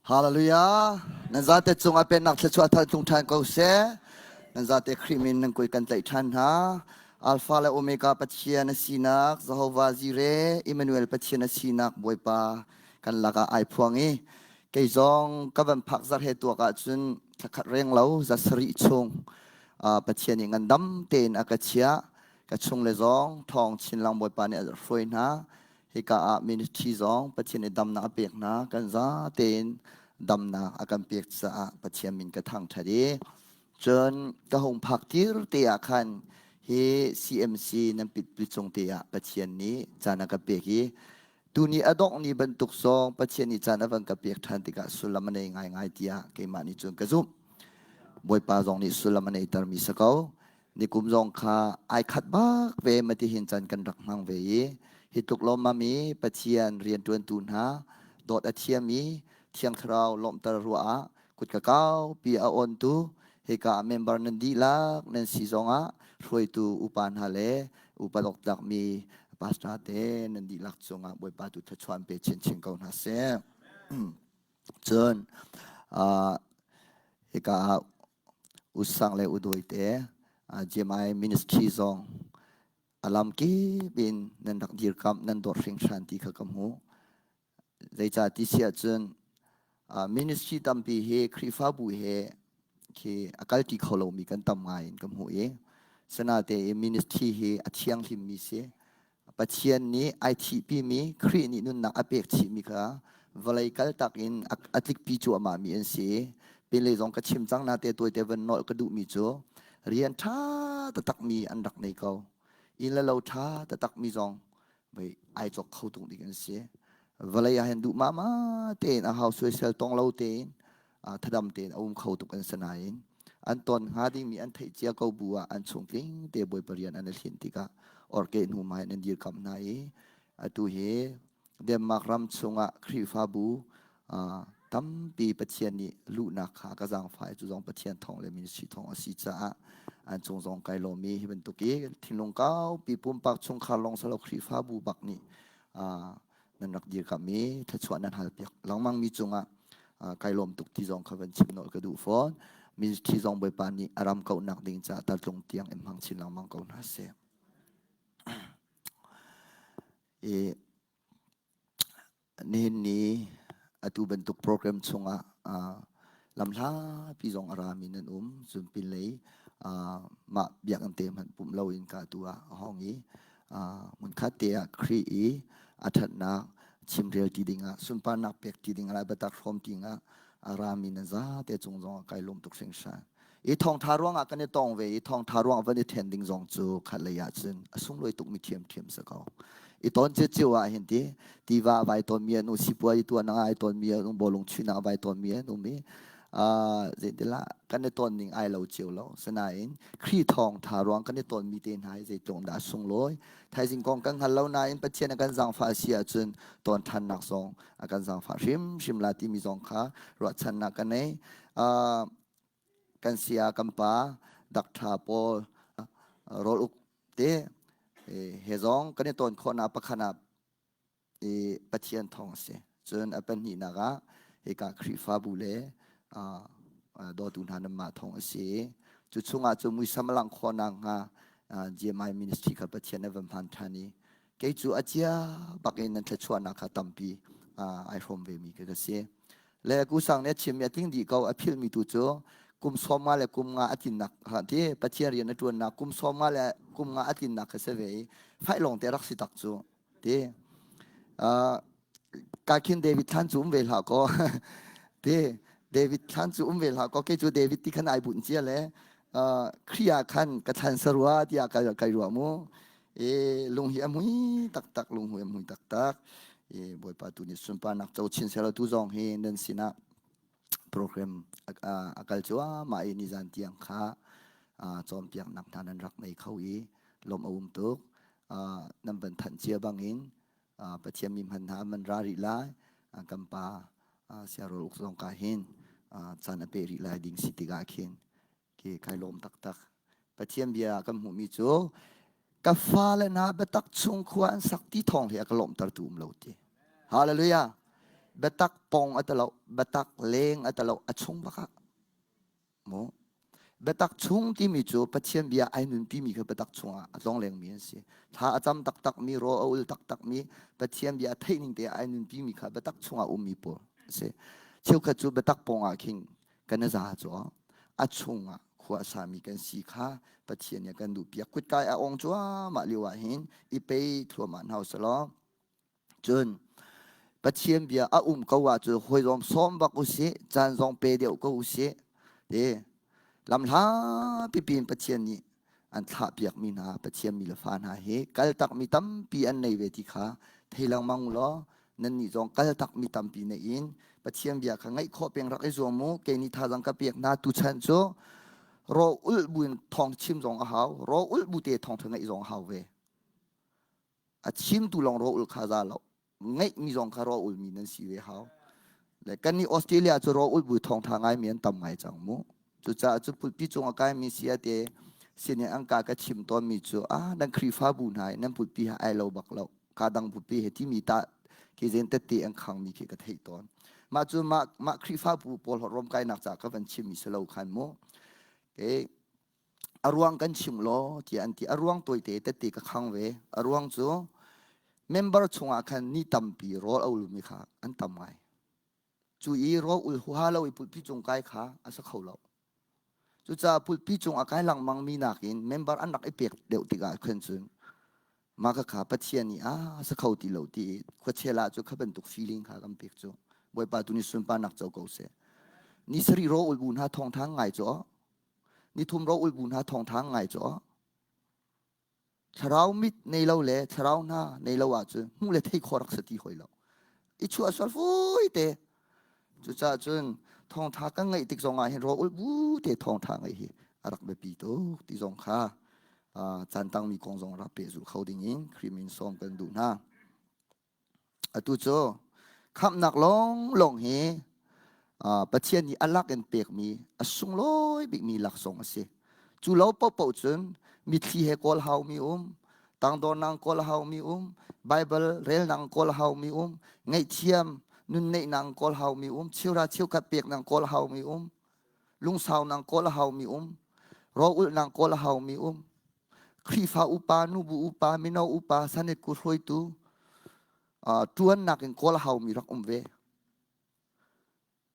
Hallelujah. Nan zate cungah pennak thluachuah thar tlung ṭhan ko seh. Nan zate Khrih min nan kut kan tlaih ṭhan hna. Alpha le Omega Pathian a sinak, Jehovah Jireh, Emmanuel Pathian a sinak Bawipa kan lakah ai phuang i kei zong ka van phak zarh he tuak ahcun thlakhat reng lo za sarih chung Pathian nih ngandam tein a ka chiah. Ka chung le zong thawng chinlang Bawipa nih a hruai hna. Hika ah ministry zong Pathian nih damnak a pek hna. Kan za tein damnak a kan pek caah Pathian min ka thangṭhat i cun ka hung phak tir te ah khan hi CMC nan pitpi cung te ah Pathian nih caan a ka pek i tuni a dongh ni bantuk zong Pathian nih caan a van ka pek ṭhan tikah sullam a nei ngaingai tiah keimah nih cun ka zumh. Bawipa zong nih sullam a neitermi si ko. Nikum zong kha ai khat bak ve matihin caan kan rak hmang ve i hi tluk lawmmam i Pathian rianṭuantu hna dawt a thiam i Thiang Thlarau lawmhter ruah ah kutka kaupi a awntu hika ah member nan dihlak nan si zongah hruaitu upa hna le upa dawktlakmi pastor te nan dihlak cungah Bawipa tu thluachuah an pe chinchin ko hna seh. Cun uh, hika ah Usang le Udoi te GMI ministry zong a lam kip in nan rak dirkamh nan dawt hringhran ti kha ka hmuh. Zeicah ti si ahcun ministry tampi hi Khrihfabu he khi a kalṭi kho lomi kan tam ngai in ka hmuh i sinatein ministry hi a thianghlimmi si. Pathian nih ai thihpimi Khrih nih nunnak a pek chihmi kha vawlei kaltak in a tlikpi cuahmahmi an si. Pinlei zong ka chim cang nate tuaite van nolh ka duhmi cu rian ṭha taktakmi an rak nei ko. Inn le lo ṭha taktakmi zong vei ai cawk kho tuk ding an si. Vawlei ah hin duh mama tein a hau soisel tong lo tein thadam tein a um kho tuk an si nain an ton hnga dingmi an theih cia ko bu ah an chung tling te Bawipa rian an i hlinh tikah orke hnu hmai in an dirkamh hna i atu hi Denmark ram chungah Khrihfabu tampi Pathian nih luhnak kha ka zaangfah i cu zong Pathian thawng le ministry thawng a si caah an cung zong kai lawm i hi bantuk i thinlung kaupi pumpak chungkhar lawng salo Khrihfabu bak nih nan rak dirkamh i thluachuah nan halpiak lengmangmi cungah kai lawm tuk ti zong kha van chim nolh ka duh fawn. Ministry zong Bawipa nih a ram kauhnak ding caah tartlung tiang in hmang chin lengmang ko hna seh. I nihin ni atu bantuk program chungah lamhlapi zong a rami nan um. Cun pinlei mah biakinn te hmanh pumh loin ka tu ah a hong i hmunkhat te ah Khrih i a ṭhatnak chimrel ti dingah sunparnak pek ti dingah lai biatak hrawm ti dingah a rami nan zate cung zongah kai lawm tuk hringhran. I thawngṭha ruangah kan i tong ve i thawngṭha ruangah van i ṭhen ding zong cu khat lei ah cun a sunglawi tukmi ṭhiamṭhiam si ko. I ton cio ah hin ti tiva a vai tawnmi an um, sipuai tuahnak ah ai tawnmi an um, bawlung chuihnak a vai tawnmi an um i zeitilah kan i tawn ning ai lo cio lo. Sinain Khrih thawngṭha ruang kan i tawnmi te hna hi zeitluk dah a sunglawi. Thaizing kong kan hngal lo nain Pathian a kan zaangfah a si ahcun tawn ṭhannak zong a kan zaangfah hrimhrim la timi zong kha ruahchannak ka nei. Kan sia kan pa Dr. Paul rawl uk te he zong kan i tawn khawhnak pakhat ah i Pathian thawng a si. Cun a pahnihnak ah hika Khrihfabu le dawtu hna nanmah thawng a si. Cu chungah cu muisam a langh khawhnak hnga GMI ministry kha Pathian a van hman ṭhan i kei cu a cia bak in nan thluachuahnak kha tampi ai hrawm vemi ka si. Le kusang nih a chimmi a tling dih ko a philhmi tu cu kum 50 le kum nga a tlinnak ha ti Pathian rian a ṭuannak kum 50 le kum nga a tlinnak kha si ve i faih lawng te rak si tak cu ti ka khin David thlan cu um ve hlah kaw ti David thlan cu um ve hlah kaw kei cu David ti khan ai bunh cia le Khrih ah khan ka thlan sarua tiah kai ruah mu e lung hi a mui taktak lung hui a mui taktak e Bawipa tu nih sunparnak co chin selaw tu zong hi nan sinah program a kal cuahmah i nizan tiang kha cawnpiaknak hna nan rak nei kho i lawmh a um tuk nan van thanh cia bangin Pathian mi hman hna man ra rih lai kan pa siarol uk zong ka hin caan a pe rih lai ding si tikah khin ke kai lawm taktak Pathian bia kan hmuhmi cu ka fale hna biatak chung khua an sak ti thawng hi a ka lawmhtertu um lo ti hallelujah. Biatak pong a talo, biatak leng a talo, a chung bak ah. Mu. Biatak chung timi cu Pathian bia ai nunpimi kha biatak chungah a tlonglengmi an si. Thla a cam taktakmi, rawl a ul taktakmi, Pathian bia a theih ning te ai nunpimi kha biatak chungah ummi pawl a si. Cheukhat cu biatak pawngah khin kan i za cu a chungah khua a sami kan si kha Pathian nih a kan duhpiak. Kutkai a ong cuahmah lio ah hin i pei thluahmah hna usih Cun Pathian bia a um ko ahcun hawi zong sawm bak usih, caan zong pe deuh ko usih. Ti lamhla pipi in Pathian nih an thlahpiakmi hna Pathian mi le fa hna hi kaltakmi tampi an nei ve ti kha thei lengmang u law nannih zong kaltakmi tampi nei in Pathian bia kha ngaih khawh peng rak i zuam mu. Kei nih thazaang ka pek hna tuchan cu raw ulh buin thawng chim zong a hau, raw ulh bu te thawngṭha ngaih zong a hau ve. A chimtu lawng rawl ul kha za lo. Ngeihmi zong kha rawl ulmi nan si ve hau. Le kan nih Australia cu rawl ul bu thawngtha ngaimi an tam ngai cang mu. Cucaah cu pulpi cung a kaimi si ate sin in an ka ka chim tawnmi cu ah nan Khrihfabu hna i nan pulpi ha ai lo bak lo. Ka dang pulpi he timi ta ke zen tette an khangmi khi ka theih tawn. Mah cu mah mah Khrihfabu pawl rom kainak ca ka van chimmi si lo khan mu. Ke A ruang kan chim law tiah an ti. A ruang tawite tette ka khang ve. A ruang cu member chungah khan ni tampi rawl a ulmi kha an tam ngai. Cu i rawl ul huaha lo i pulpi cung kai kha a si kho lo. Cucaah pulpi cung a kai lengmang mi nakin member an rak i pek deuh tikah khan cun mah kha Pathian nih a si kho ti lo ti i khuachel ah cu kha bantuk feeling kha kan pek cu Bawipa tu nih sunparnak co ko seh. Ni sarih rawl ul bu hna thawngtha ngai cu Nithum ro ulbu hna thawngtha ngai cu thlarau mit nei lo le thlarau hna nei lo ahcun hmuh le thei khawh rak si ti hoi lo. I chuah sual fui te. Cucaah cun thawngtha kan ngaih tik zong ah hin ro ul bu te thawngtha ngaih hi a rak biapi tuk ti zong kha caan tangmi kong zong rak pehzulh kho ding in Khrih min sawm kan duh hna. Atu cu khamhnak lawnglawng hi Pathian nih a lak in pekmi a sunglawi bikmi laksawng a si. Cu lo paohpaoh cun mitthli he kawl haumi um, tangdornak kawl haumi um, Baibal relnak kawl haumi um, ngaihthiam nunneihnak kawl haumi um, cheuhra cheukhat peknak kawl haumi um, lungsaunak kawl haumi um, rawlulhnak kawl haumi um, Khrihfa upa, nubu upa, mino upa, sanet ku hruaitu ṭuannak in kawl a haumi rak um ve.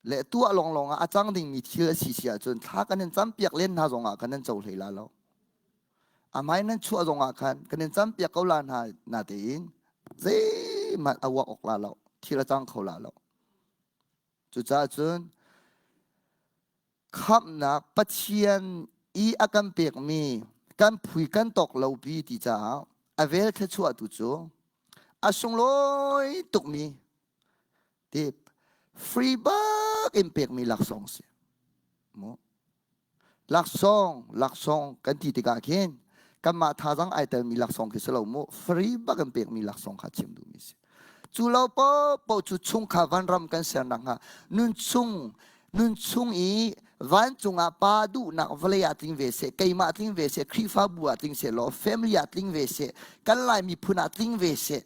Le tuah lawnglawng ah a cang dingmi thil a si si ahcun thla kan in campiak len hna zongah kan in co hlei la lo. A hmai nan chuah zongah khan kan in campiak ko la hna na tein zeihmanh a uak awk la lo. Thil a cang kho la lo. Cucaah cun khamhnak Pathian i a kan pekmi kan phui kan tawk lo pi ti caah a vel thluachuah tu cu a sunglawi tukmi ti free bak in pekmi laksawng si mu Laksawng, laksawng kan ti tikah khin kanmah thazaang ai telmi laksawng khi si lo mu, free bak in pekmi laksawng kha chim duhmi si. Cu lo paohpaoh cu chungkhar vanram kan ser nakhnga nunchung nunchung i vancung ah pa duhnak vawlei ah tling ve seh, keimah tling ve seh, Khrihfabu ah tling seh law, family ah tling ve seh, kan Lai miphun ah tling ve seh,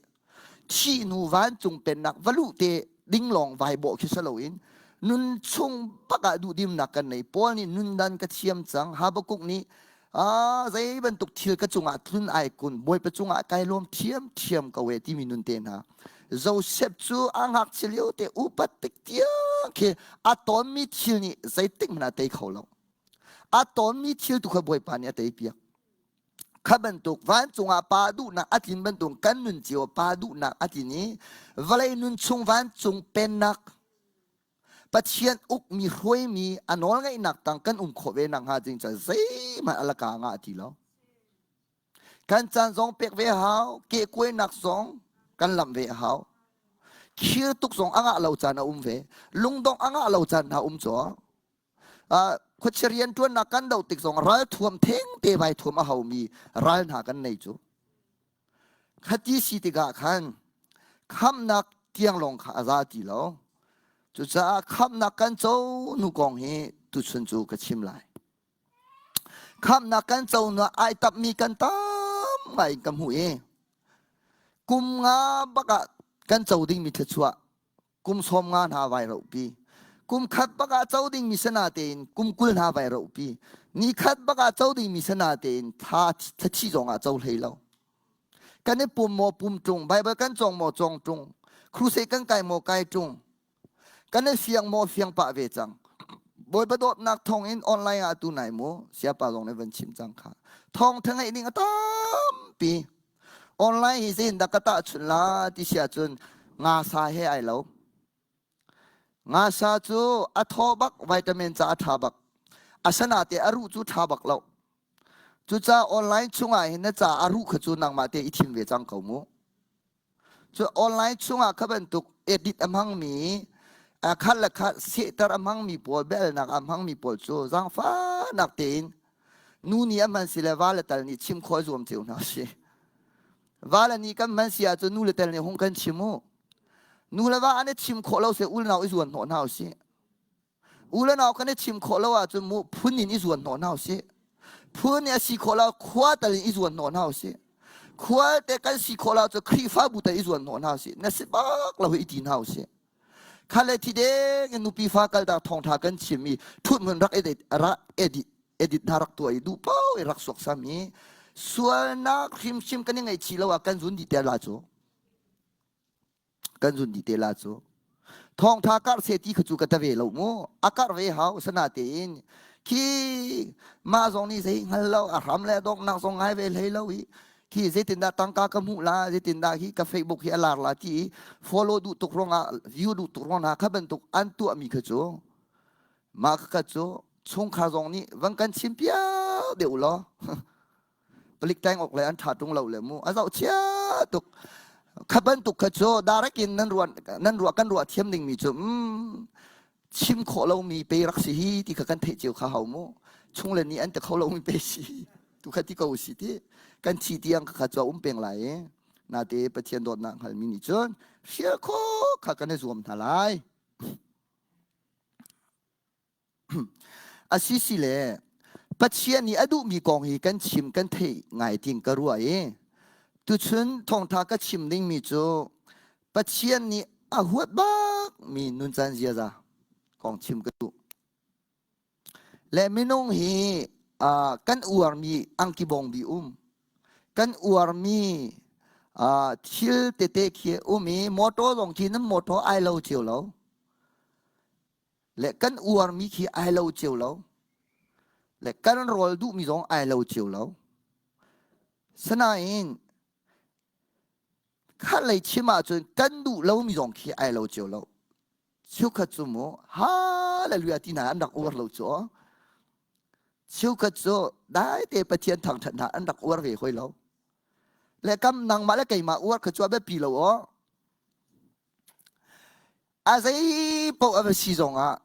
thih hnu vancung pennak va luh te ding lawng vai bawh khi si loin nun chung bak ah duhdimnak kan nei Paul nih nundan ka thiam cang Habakkuk nih ah zei bantuk thil ka cungah tlun ai kun Bawipa cungah kai lawm thiam thiam ko e timi nun te hna Joseph cu a ngakchia lio te upat tik tiang khi a tawnmi thil nih zeitik hmanh a tei kho lo a tawnmi thil tu kha Bawipa nih a tei piak Kha bantuk vancung ah pa duhnak a tlin bantuk kan nun cio pa duhnak a tlin i vawlei nun chung vancung pennak Pathian ukmi hruaimi a nawlngeihnak tang kan um khawh ve nakhnga ding ca zeihmanh a laka ngah ti lo. Kan caan zong pek ve hau, kehkuainak zong kan lamh ve a hau. Khir tuk zong a ngah lo caan a um ve. Lungdongh a ngah lo caan hna um caw. Khuachia rianṭuannak kan doh tik zong ralthuam thengte vai thuam a haumi ral hna kan nei cu. Khati si tikah khan khamnak tiang lawng kha a za ti lo. Cucaah khamnak kan co nu kong hi tuchun cu ka chim lai. Khamnak kan co nu ai tapmi kan tam ngai in ka hmuh i kum nga bak ah kan co dingmi thluachuah. Kum 50 hna vai rohpi. Kum khat bak ah co dingmi sana tein kum 20 hna vai rohpi. Ni khat bak ah co dingmi sana tein thla thlathi zong ah co hlei lo. Kan i pum maw pum ṭung, Bible kan cawng maw cawng ṭung, crusade kan kai maw kai ṭung, kan i fiang maw fiang pah ve cang. Bawipa dawtnak thawngin online ah tu nai mu, siapa zong nih van chim cang kha. Thawng ṭha ngeih ding a tampi. Online hi zeiin dah ka tahchunh la ti si ahcun ngasa he ai lo. Ngasa cu a thaw bak, vitamin ca a ṭha bak. Asana te a ruh cu ṭha bak lo. Cucaah online chungah hin na ca a ruh kha cu nangmah te i thim ve cang ko mu. Cu online chungah kha bantuk edit a hmangmi, khat le khat sehter a hmangmi pawl, biahalnak a hmangmi pawl cu zaangfahnak tein nu nih a hman si le va le tal nih chim khawh zuam cio hna si. Va le nih kan hman si ahcun nu le tel nih hung kan chim u. Nu le va an i chim khawh lo si u le nau i zuan hnawh hna usih. U le nau kan i chim khawh lo ahcun mu phun in i zuan hnawh hna usih. Phun nih a si khawh lo khua tal in i zuan hnawh hna usih. Khua te kan si khawh lo ahcun Khrihfabu tal i zuan hnawh hna usih. Na si bak lo hi i ti hna usih. Kha le thi deng in nupi fa kaltak thawngṭha kan chim i ṭhuthmun rak edit rak edit edit hna rak tuah i duh paoh i rak suaksam i sualnak hrimhrim kan i ngaihchih lo ah kan zun dih te la cu. Kan zun dih te la cu. Thawngtha karh se ti kha cu ka ta ve lo mu. A karh ve hau sana tein khi mah zong nih zei hngal lo a hram le a donghnak zong ngai ve hlei lo i khi zeitindah tangka ka hmuh la zeitindah hi ka Facebook hi a lar la ti i follow duh tuk ruangah view duh tuk ruangah kha bantuk an tuahmi kha cu mah kha cu chungkhar zong nih van kan chim piak deuh law palik teng awk le an ṭha ṭung lo le mu a zoh chia tuk kha bantuk kha cu direct in nan ruah nan ruah kan ruah thiam dingmi cu mm, chim khawh lomi pe rak si hi ti kha kan theih cio kha hau mu chung le nih an ti kho lomi pe si tu kha ti ko si ti kan thi tiang kha cu a um peng lai i nate Pathian dawtnak hngalmi nih cun hrial khawh kha kan i zuam hna lai A si si le Pathian nih a duhmi kong hi kan chim kan theih ngai ting ka ruah i tuchun thawngtha ka chim dingmi cu Pathian nih a huat bakmi nuncan ziaza kong chim ka duh. Le minung hi uh, kan uarmi angki bawngbi um kan uarmi uh, thil tete khi um i motor zong khi nan motor ai lo cio lo le kan uarmi khi ai lo cio lo le kan rawl duhmi zong ai lo cio lo sanain khatlei chim ahcun kan duh lomi zong khi ai lo cio lo cheukhat cu mu hallelujah ti hna an rak uar lo cu cheukhat cu dai te pathian thangthat hna an rak uar ve hoi lo le kam nangmah le keimah uar kha cu a biapi lo aw A zei paoh a va si zongah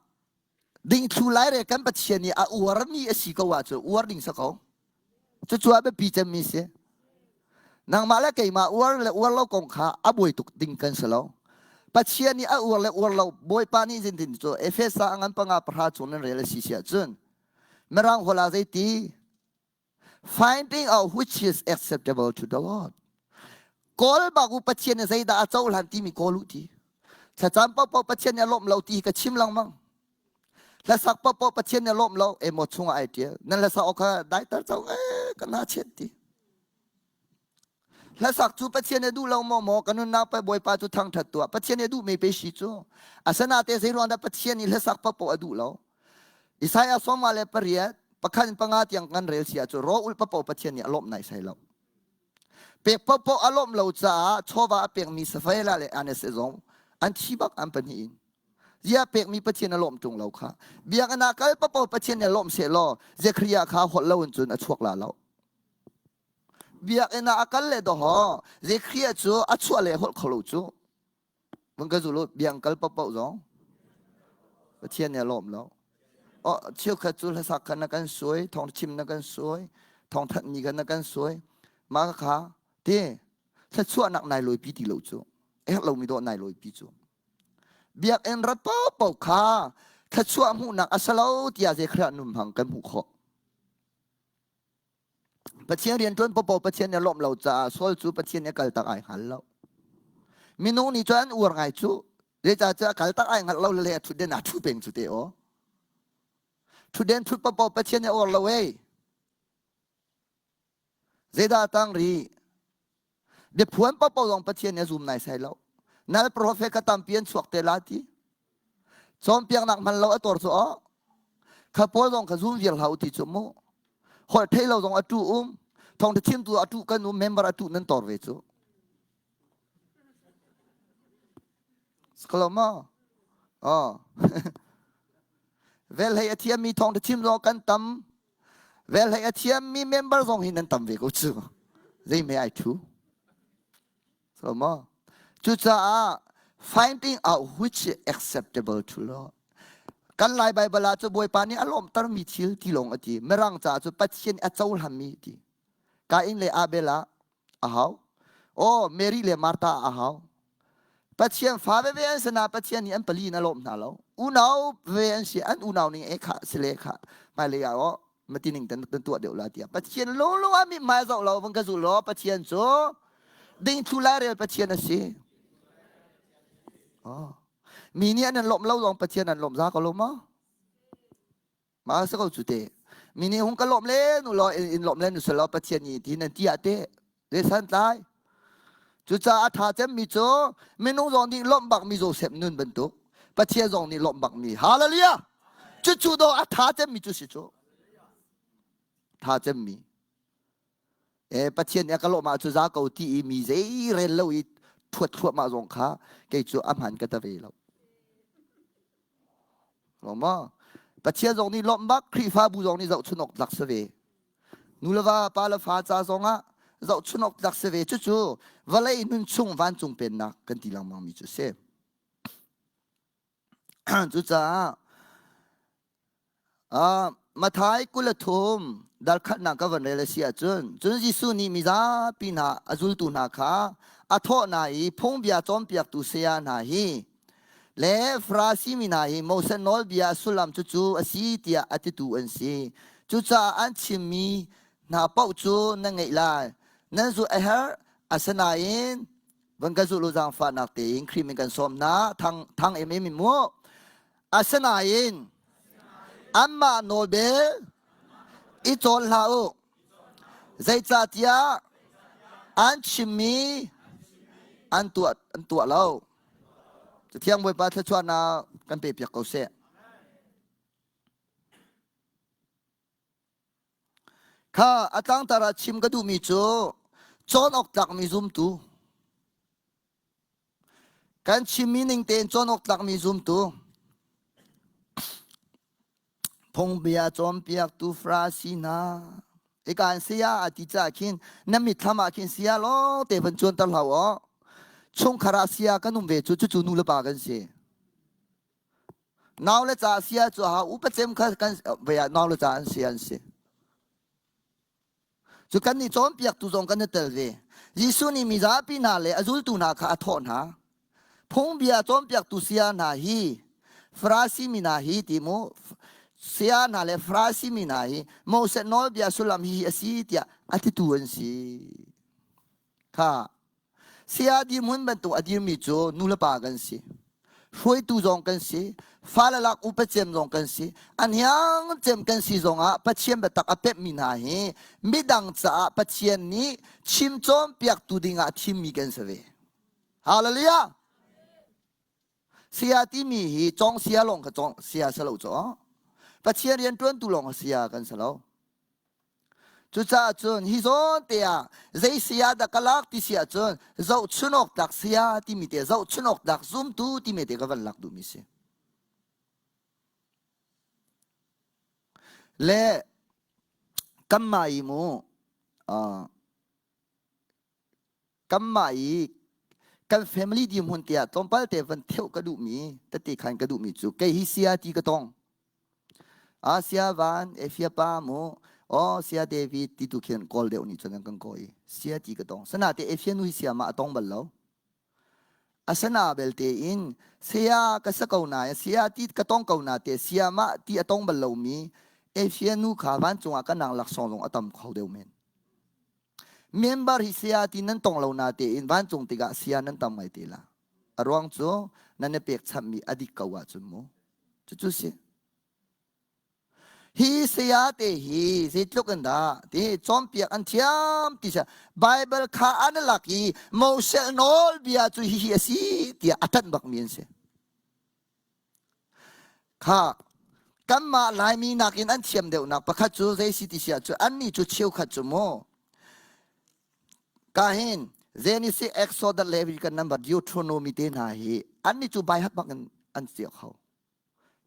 dingthlu lai re kan Pathian nih a uarmi a si ko ahcun uar ding si ko. Cucu a biapi cemmi si. Nangmah le keimah uar le uar lo kong kha a buai tuk ding kan si lo. Pathian nih a uar le uar lo Bawipa nih zintin cu Efesa a ngan panga pahra chung nan rel a si si ahcun Mirang holh ah zeiti finding out which is acceptable to the Lord. Kawl bak u Pathian nih zeidah a cohlan timi kawl u ti. Thlacam paohpaoh Pathian nih a lawmh lo ti ka chim lengmang. Hlasak paohpaoh Pathian nih a lawmh lo emaw chungah ai ṭial. Nan hlasak awk kha daiter cang ee ka na chiat ti. Hlasak cu Pathian nih duh lo maw maw ka nunnak pe Bawipa cu thangṭhat tuah. Pathian nih duh mi pe si cu. Asana te zei ruang dah Pathian nih hlasak paohpaoh a duh lo. Isaiah sawma le pariat pakhat in panga tiang kan rel si ahcun raw ulh paohpaoh Pathian nih a lawmh nai sai lo. Pek paohpaoh a lawmh lo caah chawva a pekmi Safaela le Anase zong an thi bak an pahnih in. Zia pekmi Pathian a lawmh ṭung lo kha. Biakinn ah kal paohpaoh Pathian nih a lawmh seh law Zekhariah kha holh lo in cun a chuak la lo. Biakinn ah a kal le dawhaw Zekhariah cu a chuah le holh kho lo cu. Vun ka zul u, biang kal paohpaoh zong Pathian nih a lawm lo. Oh, cheukhat cu hlasak kha na kan suai, thawngchim na kan suai, thawngthanhmi kha na kan suai. Mah kha te thluachuahnak nai lawipi ti lo cu. Herh lomi dawh nai lawipi cu. Biakinn rat paohpaoh kha thluachuah hmuhnak a si lo tiah Zekhariah nun hmang kan hmuh khawh. Pathian rianṭuan paohpaoh Pathian nih a lawmh lo caah Saul cu Pathian nih a kaltak ai hngal lo. Minung nih cun an uar ngai cu. Zeicahtiah kal tak ai hngalh lo le a ṭhutden aa ṭhu peng cu te aw. Ṭhutden ṭhut paohpaoh Pathian nih a uar lo ei. Zeidah tang rih? Biaphuan paohpaoh zong Pathian nih a zum naisai lo. Nal profet kha tampi an chuak te la ti. Cawnpiaknak hman lo a tor cu aw. Kha pawl zong kha zum viar hlah u ti cu mu. Holh thei lo zong a tu um. Thawngṭha chimtu a tu kan um member a tu nan tor ve cu. Skalo ma? Oh. Vel hei a thiammi thawngṭha chim zong kan tam. Vel hei a thiammi member zong hi nan tam ve ko cu. Zei me ai thu. So ma? Cucaah finding out which is acceptable to Lord. Kan Lai Bible ah cu Bawipa nih a lawmhtermi thil ti lawng a ti. Mirang caah cu Pathian a cohlanmi ti. Kain le Abel ah a hau. Oh, Mary le Martha a hau. Pathian fa veve an si na Pathian nih an pali in a lawm hna lo. Unau ve an si an unau ning e kha si le kha hmailei ah oh mati ning tan tuah deuh la tiah Pathian lung ah mi hmai zoh lo vung ka zul law Pathian cu ding thlu lai rel Pathian a si. Oh. Mi nih an an lawmh lo zong Pathian an lawmh za ko lo maw? Ma sa ko cu te. Mi nih hung ka lawm len u law in lawm len u selaw Pathian nih ti nan ti ah te zei san tlai. Cucaah a ṭha cemmi cu minung zong nih lawmh bakmi Joseph nun bantuk Pathian zong nih lawmh bakmi Hallelujah. Cucu do a ṭha cemmi cu si cu. Ṭha cemmi. E Pathian nih a ka lawmh ah cu za ko ti i mi zei rel lo i thuat thluahmah zong kha kei cu a hman ka ta ve lo. Lo maw? Pathian zong nih lawmh bak, Khrihfabu zong nih zohchun awk tlak si ve. Nu le va, pa le fa ca zong ah zohchun awk tlak si ve. Cucu vawlei nun chung vancung pennak kan ti lengmang mi cu si. Cucaah Matthai 23 dal khatnak ka van rel a si ahcun cun Jesuh nih mizapi hna a zultu hna kha a thawh hna i phungbia cawnpiaktu saya hna hi le Farasi mi hna hi Moses nawlbia a sullam cucu a si tiah a titu an si. Cucaah an chimmi hna paoh cu nan ngeih lai. Nan zulh a herh, asinain van ka zulh u zaangfahnak tein Khrih min kan sawm hna thang thang em em in mu. Asinain anmah nawlbel i cawn hlah u. Zeicahtiah an chimmi an tuah, an tuah lo. Cathiang Bawipa thluachuahnak kan pe piak ko seh. Kha a tlangtar ah chim ka duhmi cu cawn awk tlakmi zumtu Kan chimmi ning tein cawn awk tlakmi zumtu phungbia cawnpiaktu Farasi hna hika in saya a ti caah khin na mitthlam ah khin saya lawng te van cuanter hlah aw chungkhar ah saya kan um ve cu cucu nu le pa kan si nau le ca sia cu ha upa cem kha kan ve ah nau le ca an si an si Cu kan i cawnpiaktu zong kan i tel ve. Jesuh nih mizapi hna le a zultu hna kha a thawh hna. Phungbia cawnpiaktu saya hna hi Farasi mi hna hi ti mu saya hna le Farasi mi hna hi Moses nawlbia sullam hi a si tiah a titu an si. Kha Saya dirhmun bantuk a dirmi cu nulepa kan si. Hruaitu zong kan si. Fale lak upa cem zong kan si. A hniang cem kan si zongah Pathian biatak a pemhmi hna hi midang caah Pathian nih chim cawnpiaktu dingah thimmi kan si ve. Hallelujah! Saya timi hi cawng sia lawng kha cawng sia si lo cu. Pathian rian ṭuantu lawng sia kan si lo. Cucaah cun hi zawn te ah zei saya dah ka lak ti si ahcun zohchun awk tlak saya timi te zohchun awk tlak zumtu timi te ka van lak duhmi si. Le kanmah i mu uh, kanmah i kan family dirhmun tiah tlawmpal te van theuh ka duhmi tete khan ka duhmi cu kei hi sia ti ka tong Asia van Efia pa mu oh sia David ti tu khin kawl deuh nih cun an kan kawi sia ti ka tong sana te Efia nu hi sia ma a tong bal lo asana belte in sia ka sa ko na sia ti ka tong ko na te sia ma ti a tong bal lo mi Efia nu kha vancung ah ka nang laksawng zong a tam kho deuh men Member hi saya ti nan tong lo na tein vancung tikah saya nan tam ngai te la. A ruang cu Nan i pekchanhmi a dik ko ahcun mu. Cucu si. Hi saya te hi zeitluk in dah ti cawnpiak an thiam ti sia Bible kha an lak i Moses nawlbia cu hihi a si tiah a ṭanh bakmi an si. Kha kanmah Laimi nakin an thiam deuhnak pakhat cu zei si ti si ahcun annih cu cheukhat cu mu kahin Genesis Exodus Leviticus number Deuteronomy te hna hi annih cu baihat bak in an cia kho.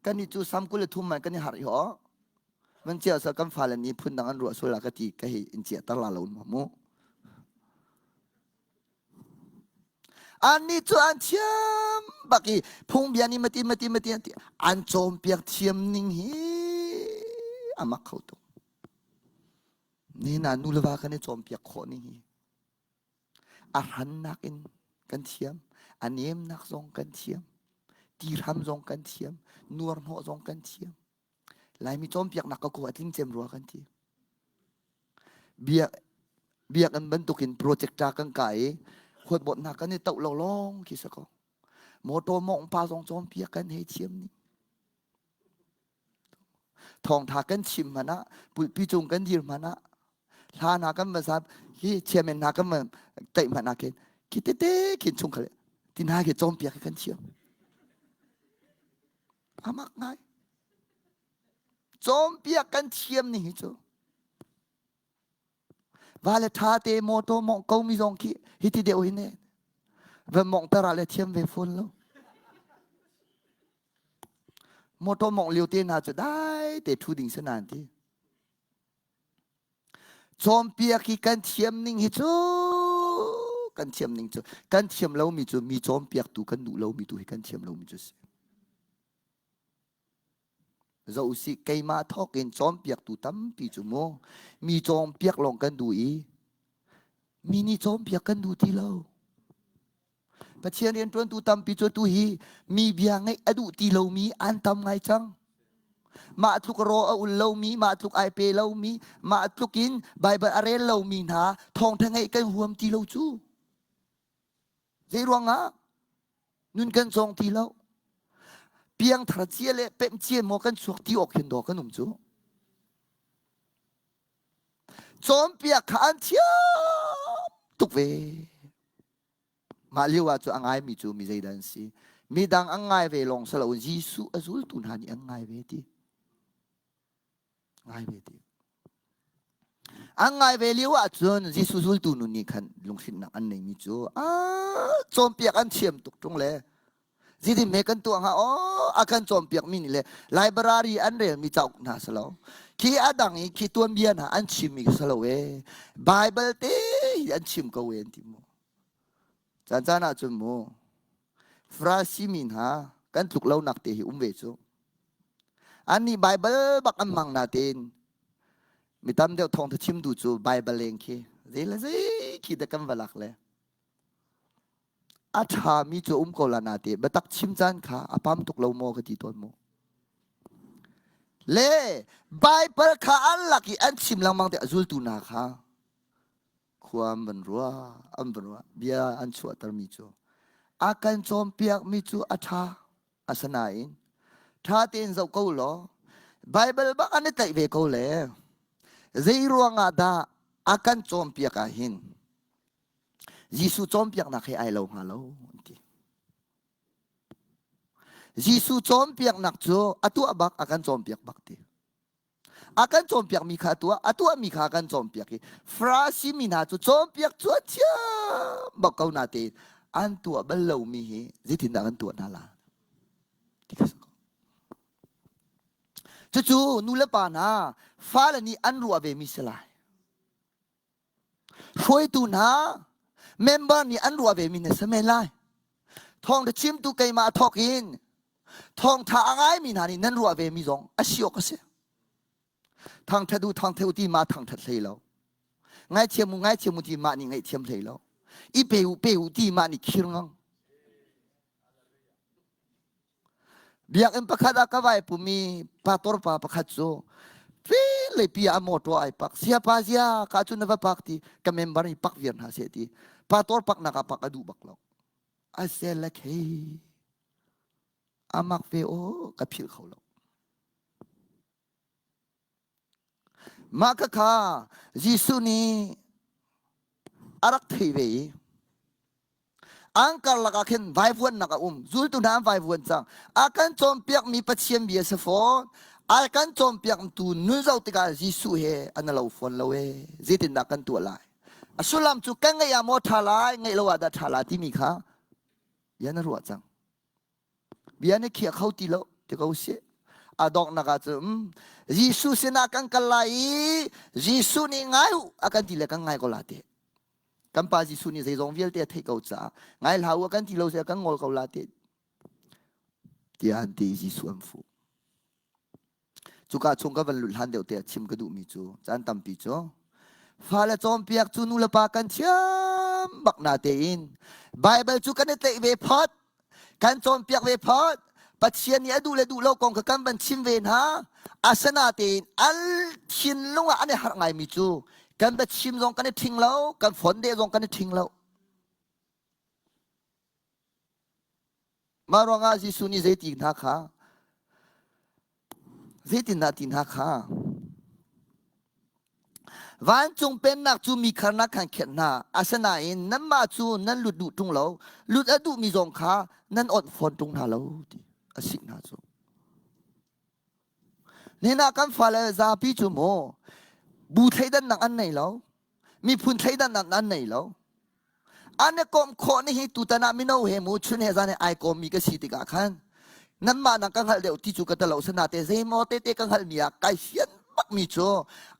Kannih cu sam 23 man kan i harh i aw. Man cia sa kan fale nih phundang an ruah sual la ka ti ka hi in cia tar la lo mu. Annih cu an thiam bak i phungbia nih mati mati mati an ti an cawnpiak thiam ning hi a mak kho tuk. Ni na nu le va kan i cawnpiak khawh ning hi A hrannak in kan thiam, a nemnak zong kan thiam, tihram zong kan thiam, nuarhnawh zong kan thiam. Laimi cawnpiaknak ka ko a tling cem rua kan ti. Biak biakinn bantukin projector kan kai i huatbawtnak kan i toh lo lawng khi si ko. Motor mawngh pa zong cawnpiak kan hei thiam ning. Thawngtha kan chim hmanh ah, pulpi cung kan dir hmanh ah, hla hna kan va zap hi chairman hna kan va tlaih hmanh ah khin khi tete khin chung khal ti hna khi cawnpiak kan thiam. Amak ngai. Cawnpiak kan thiam ning hi cu. Va le tha te motor mawngh ko mi zong khi hi ti deuh hi ne. Va mawngh tar ah le thiam ve fawn lo. Motor mawngh lio te hna cu dai te ṭhu ding si nan ti. Cawnpiak hi kan thiam ning hi cu kan thiam ning cu kan thiam lomi cu mi cawnpiaktu kan duh lomi tu hi kan thiam lomi cu si. Zoh usih keimah thawk in cawnpiaktu tampi cu mu mi cawnpiak lawng kan duh i mi nih cawnpiak kan duh ti lo. Pathian rianṭuantu tampi cu tu hi mi bia ngaih a duh ti lomi an tam ngai cang. Mah tluk raw a ul lomi, mah tluk ai pe lomi, mah tluk in Baibal a rel lomi hna thawngṭha ngaih kan huam ti lo cu. Zei ruangah? Nun kan cawng ti lo. Piangthar cia le pemh cia maw kan chuak ti awk hin daw kan um cu. Cawnpiak kha an thiam tuk ve. Mah lio ah cu a ngaimi cu mi zeidah an si? Midang an ngai ve lawng si loin Jesuh a zultu hna nih an ngai ve ti. Ngai ve ti. An ngai ve lio ahcun Jesuh zultu nu nih khan lunghrinnak an neimi cu ah cawnpiak an thiam tuk ṭung le Zeitin hme kan tuah hnga aw a kan cawnpiak mi nih le library an relmi cauk hna si lo khi a dang i khi tuanbia hna an chimmi si lo e Bible te hi an chim ko e an ti mu caan caan ah cun mu Farasi mi hna kan tluk lo nak te hi um ve cu annih Bible bak an mang na tein mi tam deuh thawngtha chim du cu Bible leng khi zei le zei khi da kan va lak le A ṭhami cu a um ko la nate biatak chim caan kha a pam tuk lo maw ka ti tawn mu. Le Baibal kha an lak i an chim lengmang te a zultu hna kha khua an van ruah an van ruah bia an chuahtermi cu a kan cawnpiakmi cu a ṭha asinain ṭha tein zoh ko law Baibal bak an i tlaih ve ko le zei ruangah dah a kan cawnpiak ah hin Jesuh cawnpiaknak he ai lo hnga lo an ti. Jesuh cawnpiaknak cu a tuah bak a kan cawnpiak bak ti. A kan cawnpiakmi kha a tuah, a tuahmi kha a kan cawnpiak i Farasi mi hna cu cawnpiak cu an thiam bak ko na tein an tuah bal lomi hi zeitindah kan tuah hna la? Ti kha si ko. Cucu nu le pa hna fale nih an ruah ve mi si lai. Hruaitu hna member nih an ruah ve mi na si men lai. Thawngtha chimtu keimah thawk in thawngtha a ngaimi hna nih nan ruah ve mi zong a si awk a si. Thangthat u thangthat u ti ma thangthat hlei lo. Ngaithiam u ngaithiam u ti mah nih ngaihthiam hlei lo. I pe u pe u ti mah nih khir ngang. Biakinn pakhat ah ka vai pumi pastor pa pakhat cu leipi ah a motor ai pak. Siapa zia ka cu na va pak ti ka member i pak viar hna seh ti. Pastor pak nak ah pak a duh bak lo. A sel le khei. Amak ve aw ka philh kho lo. Mah khakha Jesuh nih a rak thei ve i an karlak ah khin vaivuannak a um. Zultu hna an vaivuan cang. A kan cawnpiakmi Pathian bia si fawn. A kan cawnpiaktu nun zoh tikah Jesuh he an lo fawn lo ee. Zeitindah kan tuah lai? A sullam cu kan ngeih ah maw ṭha lai, ngeih lo ah dah ṭha lai timi kha bia na ruah cang. Bia na khiah kho ti lo ti ko sih. A donghnak ah cun Jesuh sinah kan kal lai i Jesuh nih ngai u a kan ti le kan ngai ko la te. Kan pa Jesuh nih zeizong vialte a theih ko caah ngai hlah u a kan ti lo kan ngol ko la te tiah an ti Jesuh an fuh. Cuka chung ka van lut hlan deuh te ah chim ka duhmi cu caan tampi cu fale cawnpiak cu nu le pa kan thiam bak na tein Bible cu kan i tlaih ve phot kan cawnpiak ve phot Pathian nih a duh le duh lo kong kha kan van chim ve hna asinatein an thinlung ah an i harh ngaimi cu kan va chim zong kan i ṭhing lo kan phone deh zong kan i ṭhing lo Mah ruangah Jesuh nih zeiti hna kha zeitindah ti hna kha Vancung pennak cu mi kharnak khan khenh hna asinain nanmah cu nan lut duh ṭung lo lut a duhmi zong kha nan awnh fawn ṭung hna lo ti a sik hna cu Nihin ah kan fale zapi cu maw bu thleidannak an nei lo miphun thleidannak an nei lo An i komh khawh ni hi tutan ah mino he mu chun he zan he ai kawmmi ka si tikah khan nanmah nang ka hngalh deuh ti cu ka talo sanate zeimaw tete ka hngalhmi ah kai fian bakmi cu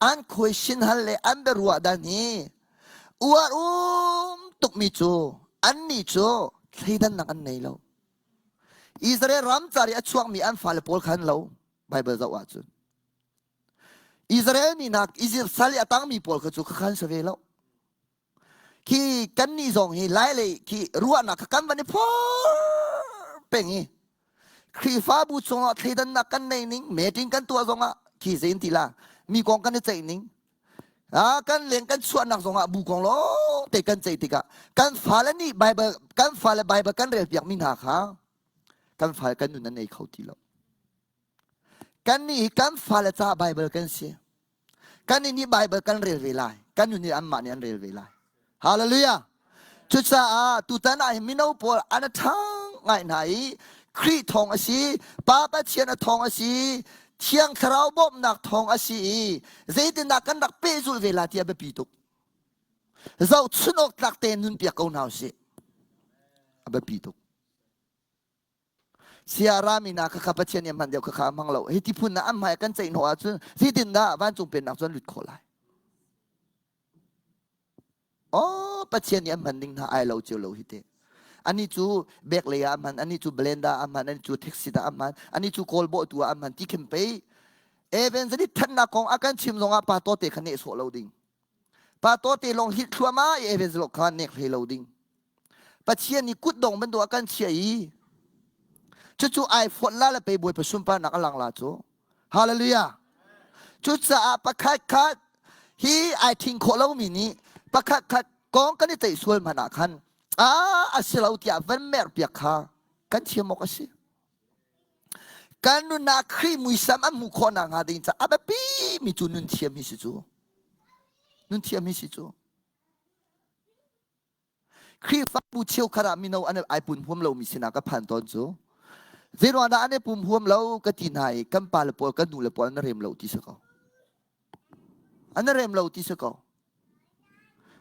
an question hal le an biaruah dan hi uar um tukmi cu annih cu thleidannak an nei lo. Israel ram car i a chuakmi an fale pawl khan lo Bible zoh ahcun Israel mi hna Israel sal i a tangmi pawl kha cu kha khan si ve lo. Khi kannih zong hi lai lei khi ruahnak kha kan van i phor peng i Khrihfabu chungah thleidannak kan nei ning meeting kan tuah zongah khi zein ti la mi kong kan i ceih ning ah kan leng kan chuahnak zongah bu kong lawng te kan ceih tikah kan fale nih Bible kan fale Bible kan rel piak mi hna kha kan fale kan nun an ei kho ti lo Kannih hi kan fale caah Baibal kan si. Kannih nih Baibal kan rel ve lai. Kan nu nih anmah nih an rel ve lai. Hallelujah. Cucaah tutan ah hin mino pawl an a ṭhang ngai hna i Khrih thawng a si, Pa Pathian a thawng a si, Thiang Thlarau bawmhnak thawng a si i zeitindah kan rak pehzulh ve la ti a biapi tuk. Zohchun awk tlak tein nun piak ko hna usih. A biapi tuk. Siara mi hna khakha Pathian nih a hman deuh khakha a hmang lo. Hi ti phun ah an hmai kan ceih hnawh ahcun zeitindah vancung pennak cu an lut khawh lai? Oh, Pathian nih a hman ding hna ai lo cio lo hi te. Ani cu bek lei ah a hman, ani cu blender ah a hman, ani cu taxi ah a hman, ani cu kawl bawhtu ah a hman ti khin pei. Evangelist thannak kong a kan chim zongah pa to te kha neh sawh lo ding. Pa tawte lawng hlit thluahmah i evangelist kha nek hlei lo ding. Pathian nih kutdong bantuk a kan chiah i cucu ai fonh la le pei Bawipa sunparnak a lang la cu. Hallelujah. Cucaah pakhat khat hi ai thing khawh lomi nih pakhat khat kong kan i ceih sual hmanh ah khan a a si lo tiah van merh piak kha kan thiam awk a si. Kan nunnak Khrih muisam an hmuh khawh nakhnga ding caah a biapi mi cu nun thiam hi si cu. Nun thiam hi si cu. Khrihfabu cheukhat ah mino an ai pun huam lomi sinah ka phan tawn cu. Zeiruang dah an i pum huam lo ka ti hna i kan pa le pawl kan nu le pawl an rem lo ti si ko. An rem lo ti si ko.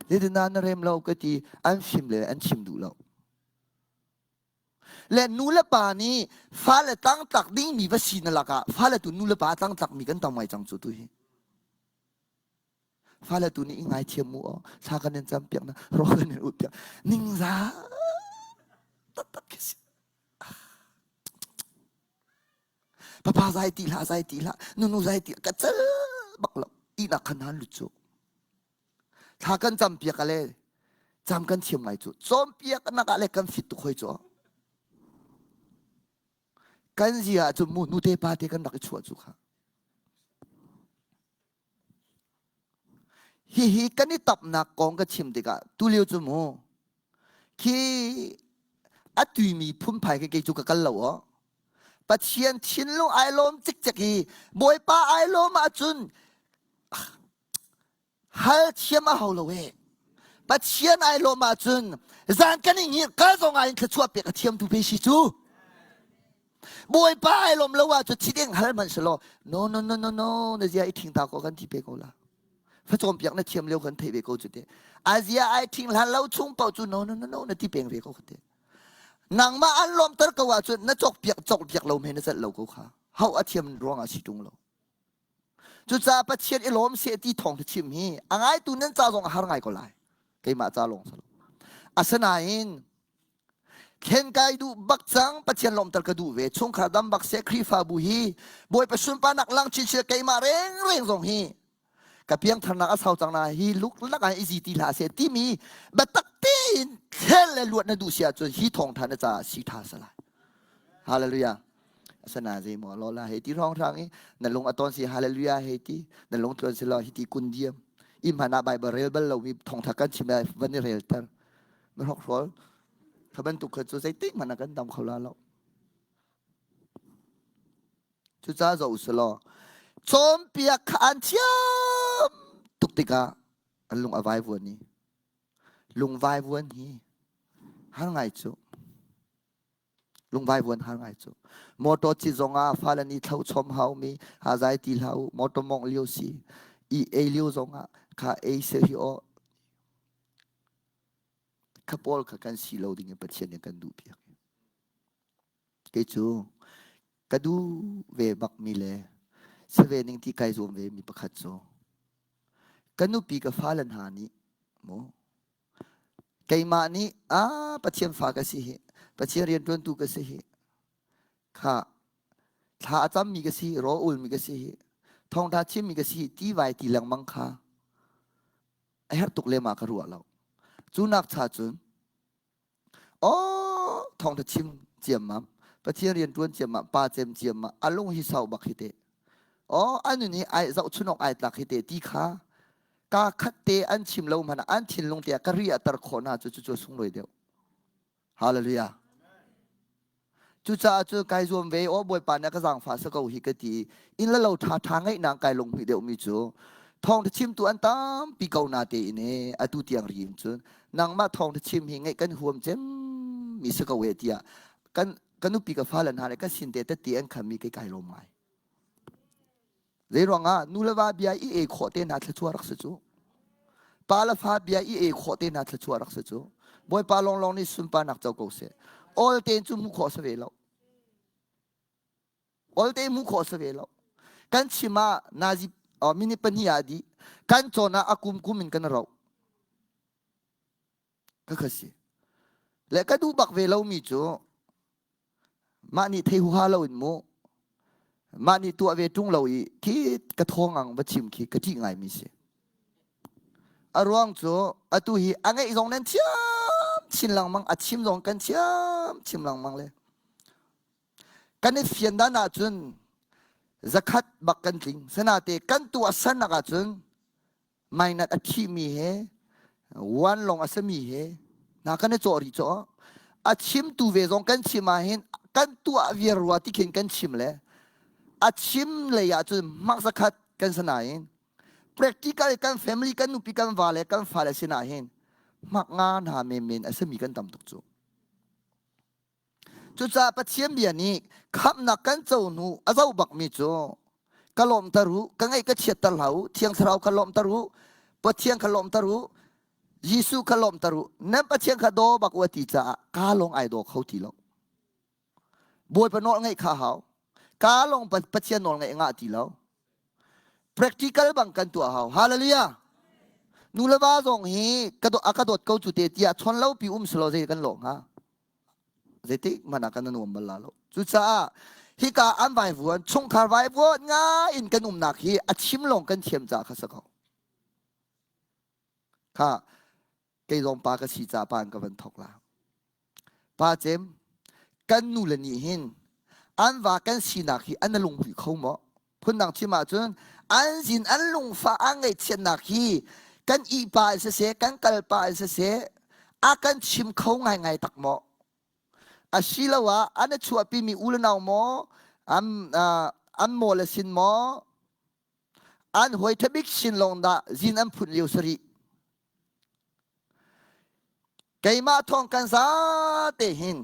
Zeitindah an rem lo ka ti an fim le an chim duh lo. Le nu le pa nih fale tlangtlak dingmi va si na lakah fale tu nu le pa tlangtlak mi kan tam ngai cang cu tu hi. Fale tu nih i ngaithiam mu aw thla kan in campiak na ro kan in ut piak ningza taktak khi si. Papa zai ti hlah zai ti hlah nunu zai ti ka cal bak lo ihnak khan han lut cu. Thla kan campiak ah le cam kan thiam ngai cu cawnpiak nak ah le kan fit tuk hoi cu kan zia ah cun mu nute pa te kan rak i chuah cu kha hihi kan i tapnak kong ka chim tikah tulio cu mu khi a tuimi phunphai khi kei cu ka kal lo aw. Pathian thinlung ai lawm cikcek i Bawipa ai lawm ahcun hal thiam a hau lo e. Pathian ai lawm ahcun zan kan i ngir ka zong ah in thluachuah pek a thiamtu pe si cu. Bawipa ai lawm lo ahcun thideng hal hmanh selaw no no no no no na zia i thing ta ko kan ti pe ko la. Facawm piak na thiam lio kan theih ve ko cu te. A zia ai thing hlan lo chung paoh cu no no no no na ti peng ve ko te. Nangmah an lawmter ko ahcun na cawk piak cawk piak lo me na celh lo ko kha. Hau a thiam ruang ah si tung lo. Cucaah Pathian i lawm seh ti thawng chim hi a ngaitu nan ca zong a har ngai ko lai. Keimah ca lawng si lo. Asinain thlen kai duh bak cang Pathian lawmter ka duh ve chungkhar dam bak seh Khrihfabu hi Bawipa sunparnak lang chinchin keimah rengreng zong hi ka piangtharnak a sau cang na hi luk lak ah i zi ti hlah seh timi biatak tein thlen le luat na duh si ahcun hi thawngtha na caah si tha sa lai. Hallelujah. Asana zei maw lo la hei ti rong rang i na lung a ton si hallelujah hei ti na lung tluan si lo hi ti kun diam i hmana Bible rel bal lo mi thawngtha kan chim lai van i rel ter na hrok hrol kha bantuk kha cu zeitik hmanh ah kan dam kho la lo cucaah zoh usulaw cawnpiak kha an thiam tuk tikah an lung a vaivuan i lung vaivuan hi har ngai cu lungvaivuan har ngai cu motor ci zong ah fale nih thlo chom haumi ha zai ti hlah u motor mongh lio si i ei lio zong ah kha ei se hi o kha pawl kha kan si lo ding in Pathian nih kan duh piak kei cu ka duh ve bak mi le si ve ning ti kai zuam ve mi pakhat cu ka nupi ka fale hna nih mu Keimah nih ah Pathian fa ka si hi, Pathian rianṭuantu ka si hi, kha thla a cammi ka si, rawl ulmi ka si hi, thawngṭha chimmi ka si hi ti vai ti lengmang kha a herh tuk lem ah ka ruah lo. Cu nak cha cun aw thawngṭha chim ciammam, Pathian rianṭuan ciammam, pa cem ciammam, a lung hi sau bak hi teh. Aw a nun hi ai zohchun awk ai tlak hi teh ti kha Kaa khat te an chim lo hmanh ah an thinlung te ah ka ri a tar khawh hna cu cucu a sunglawi deuh. Hallelujah. Cucaah cu kai zuam ve aw Bawipa nih a ka zaangfah sa ko hi ka ti i inn le lo ṭha ṭha ngeihnak kai lunghmuih deuhmi cu thawngṭha chimtu an tampi ko na tein e atu tiang ri in cun nangmah thawngṭha chim hi ngeih kan huam cem mi si ko e tiah kan ka nupi ka fale hna le ka sin te tette an khammi kei kai lawm ngai. Zeiruangah nu le va bia i ei khawh te hna thluachuah rak si cu. Pa le fa bia i ei khawh te hna thluachuah rak si cu. Bawipa lawnglawng nih sunparnak co ko seh. Awl tein cu hmuh khawh si ve lo. Awl tein hmuh khawh si ve lo. Kan chim ah nazi minute pahnih ah dih. Kan cawn ah a kum kum in kan roh. Ka kha si. Le ka duh bak ve lomi cu Mah nih thei huha lo in mu mah nih tuah ve ṭung lo i khi ka thawngang va chim khi ka ṭih ngaimi si. A ruang cu atu hi a ngeih zong nan thiam chin lengmang a chim zong kan thiam chim lengmang le kan i fian dan ahcun zakhat bak kan tling sanate kan tuah sannak ahcun mainat a thimi he wan lawng a sami he hna kan i cawh rih cawh a chimtu ve zong kan chim ah hin kan tuah viar rua ti khin kan chim le a chim lei ah cun mak zakhat kan sanain practical kan family kan nupi kan va le kan fale sinah hin mak nga hna men men a sami kan tam tuk cu Cucaah Pathian bia nih khamhnak kan co hnu a zoh bakmi cu ka lawmter u, ka ngaih ka chiatter hlah u, Thiang Thlarau ka lawmter u, Pathian kha lawmter u, Jesuh kha lawmter u, nan Pathian kha daw bak u a ti caah kaa lawng ai daw kho ti lo. Bawipa nawl ngaih kha hau. Kaa lawng Pathian nawl ngaih ngah ti lo. Practical bang kan tuah hau. Hallelujah. Nu le va zong hi ka a ka dawt ko cu te tiah chon lo pi um selaw zei kan lawh hnga. Zeitik hmanh ah kan nuam bal la lo. Cucaah hika an vaivuan chungkhar vaivuan ngai in kan umnak hi a chim lawng kan thiam caah kha si ko. Kha kei zong pa ka si caah pa in ka van thok la. Pa cem kan nu le nih hin an va kan sinak hi an lunghmuih kho maw? Phundang chim ahcun an zin an lungfah an ngaihchiatnak hi kan ihpa in siseh kan kalpa in siseh a kan chim kho ngaingai tak maw? Asiloah an a chuahpimi u le nau maw, an, uh, an maw le sin maw, an hawi ṭhabik sin lawng dah zin an phun lio si rih. Keimah thawng kan zate hin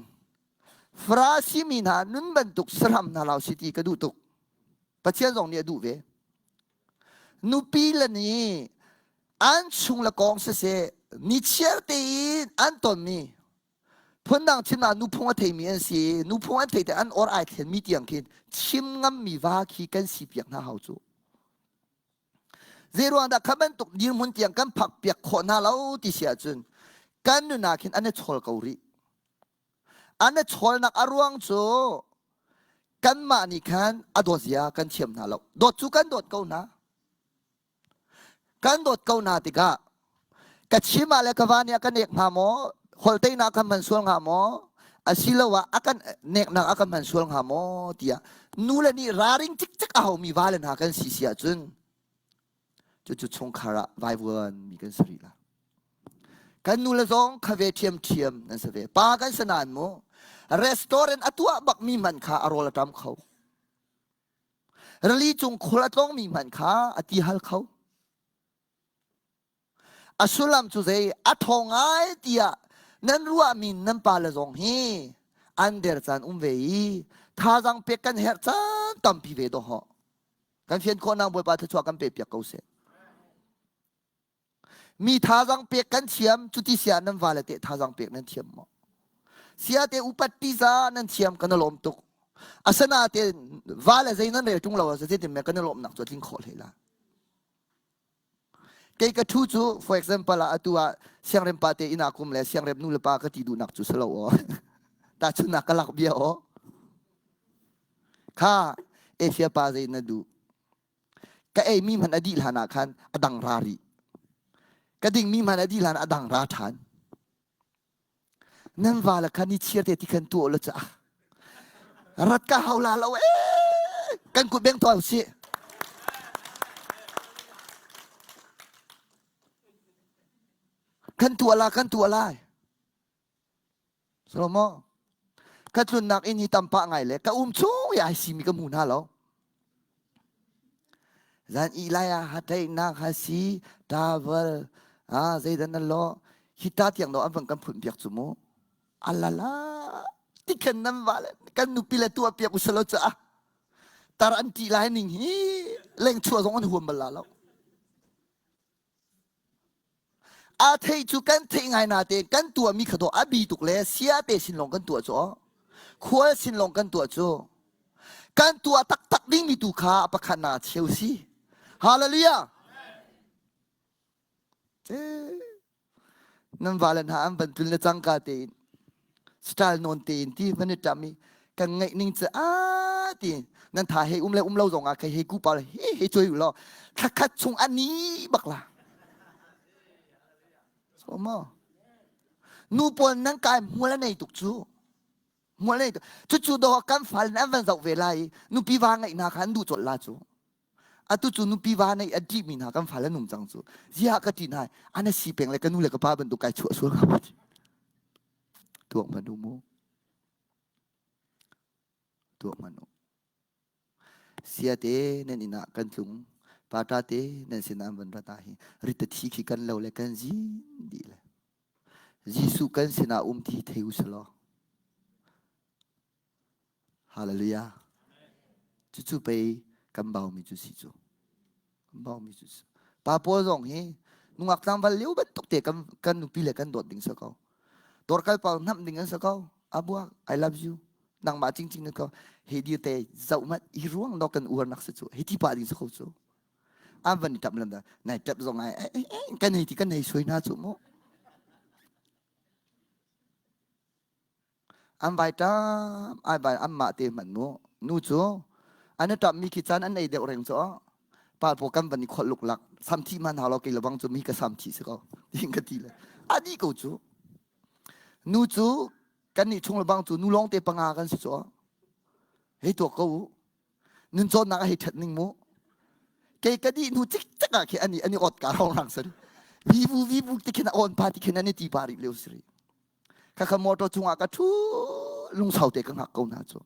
Farasi mi hna nun bantuk saram hna lau si ti ka duh tuk. Pathian zong nih a duh ve. Nupi le nih an chung le kong siseh nichiar tein an tonmi phundang chimnak nuphung a theimi an si nuphung an thei te an or ai thlenmi tiang khin chim ngammi va khi kan si piak hna hau cu Zeiruang dah kha bantuk dirhmun tiang kan phak piak khawh hna lo ti si ahcun kan nun ah khin an i chawl ko rih. An i chawlnak a ruang cu kanmah nih khan a dawt zia kan thiam hna lo. Dawt cu kan dawt ko hna. Kan dawt ko hna tikah ka chim ah le ka va nih a ka nek hnga maw? Holhteinak kan hman sual hnga maw? Asiloah a kan neknak a kan hman sual hnga maw? tiah nu le nih raring cikcek a haumi vale hna kan si si ahcun cucu chungkhar ah vaivuan mi kan si rih la. Kan nu le zong kha ve ṭhiamṭhiam nan si ve. Pa kan si nain mu restaurant a tuah bakmi hmanh kha a rawl a ṭam kho. Rili cung khul a tlongmi hmanh kha a ti hal kho. A sullam cu zei a ṭhawng ngai tiah nan ruahmi nan pale zong hi an der caan um ve i thazaang pek kan herh caan tampi ve dawh. Kan fian khawhnak Bawipa thluachuah kan pe piak ko seh. Mi thazaang pek kan thiam cuti sia nan vale teh thazaang pek nan thiam maw? Sia te upat piza nan thiam kan i lawm tuk. Asana te vale zei nan rel ṭung lo zeitin me kan i lawmnak cu a tling khawh hlei la. Kei ka ṭhu cu for example ah atu ah siangrem pa te inn ah kum le siangrem nu le pa ka ti duhnak cu si lo aw. Tahchunnak ka lak bia aw. Kha Asia pa zei na duh. Ka ei mi hmanh a dih hlan ah khan a dang ra rih. Ka ding mi hmanh a dih hlan ah a dang ra ṭhan. Nan va le kha ni chiar te ti khan tuah la ca. Rat ka hau la lo ee. Kan kut beng tuah usih. Kan tuah la kan tuah lai. Salomo ka tlunnak inn hi tam pah ngai le ka um chung i ai simi ka hmu hna lo. Zan i lai ah hateinak hasi travel ah zeidan nan lo hita tiang do an van kan phun piak cu mu alala tikhan nan va le kan nupi le tuah piak usalo cha tar an ti lai ning hi leng chua zong an huam bal la lo A theih cu kan theih ngai natein kan tuahmi kha dawh a bi tuk le sia te sin lawng kan tuah cu khual sin lawng kan tuah cu kan tuah taktak dingmi tu kha a pakhat na cheu si. Hallelujah. Nan vale hna an van tlun le cangka tein style nawn tein ti van i ṭam i kan ngaih ning cu a ti nan tha hei um le um lo zong ah kei hei ku pa he he choi u law thlakhat chung a ni bak la so mo nu pawl nan kai hmual a nei tuk cu hmual nei tuk cucu do kan fal nan van zoh ve lai nupi va ngeih hna kha an duh colh la cu atu cu nupi va nei a ṭih mi hna kan fal an um cang cu ziah ka ṭih hna ana si peng le ka nu le ka pa bantuk kai chuah sual hnga tuak hmanh u mu tuak hmanh u siate nan inn ah kan tlung pata te nan sinah an van rat ah hi rit thi khi kan lo le kan zin dih le Jesuh kan sinah um ti thei u selaw Hallelujah cucu pei kan baumi cu si cu kan baumi cu si pa pawl zong hi nungak tlangval lio bantuk te kan kan nupi le kan dawt ding si ko dawr kal pau hnamh ding an si ko abuak I love you nangmah cingcing na ko he dir te zoh mat hi ruang no kan uar nak si cu hi ti pa ding si ko cu an van i tap lam da nai tap zong ai kan hei ti kan hei suai na cu mu An vai ṭam, ai vai anmah te hmanh mu. Nu cu an i ṭammi khi caan an ei deuh reng cu pa paw kan van i kholh luklak samthi man hau lo kei lebang cu mi ka samthi si ko tiin ka ti le a dih ko cu nu cu kan nih chung lebang cu nu lawng te panga kan si cu hei tuak ko u nun cawnnak a hei ṭhat ning mu kei ka dih hnu cikcek ah khi ani ani ot ka rong rang sari vivu vivu ti khin a on pa ti khin ani ti pa rih leo siri khakha motor chungah ka ṭhu. Lungsau te ka hngak ko hna cu.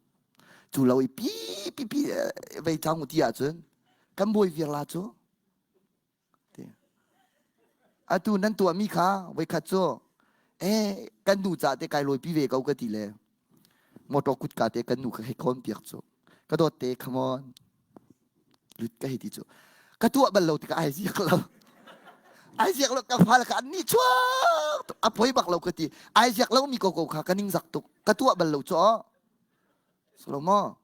Cu lo i pi pi pi vei cang ti ahcun kan buai viar la cu. Atu nan tuahmi kha voikhat cu eh kan nu ca te kai lawipi ve ko ka ti le motor kutka te kan nu kha hei khawn piak cu ka dawt te come on lut ka hei ti cu ka tuah bal lo tikah ai ziak lo ai ziak lo ka fale kha an ni chuak a poi bak lo ka ti ai ziak lo mi ko ko kha ka ning zak tuk ka tuah bal lo cu Salomo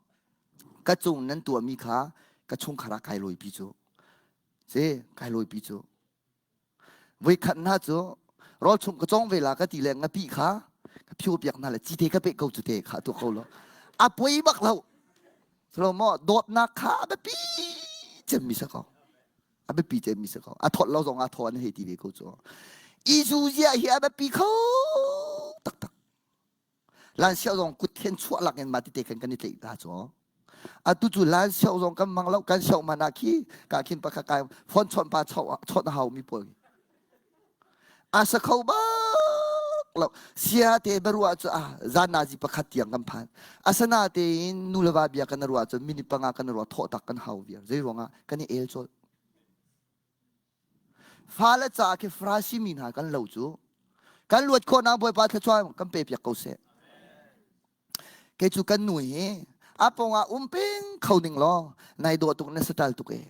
ka cung nan tuahmi kha ka chungkhar ah kai lawipi cu Si, kai lawipi cu. Voikhat hna cu rawl chung ka cawng ve la ka ti le ngapi kha ka phio piak hna le cite ka peh ko cu te kha tuah ko lo. A poi bak lo. Silo maw dawtnak kha a biapi cemmi si ko. A biapi cemmi si ko. A thawt lo zong ah thaw an hei ti ve ko cu. Izu zia hi a biapi kho taktak. Lansiau zong kut khen chuah lak in mah tete khan kan i tlaih ta cu. Atu cu lansiau zong kan mang lo kan siau man ah khi ka khin pakhat kai phone chawnh pa chawnh a hau mi pawl. A sa kho bak lo. Sia te barua cu a zan nazi pakhat tiang kan phan. Asana tein nu le va bia kan ruah cun minute panga kan ruah thawh tak kan hau viar. Zei ruangah kan i el colh. Fale caah khi Farasi mi hna kan lo cu kan luat khawhnak Bawipa thluachuah kan pe piak ko seh. Kei cu kan nu hi a pawngah um peng kho ning law nai dawh tuk na satal tuk e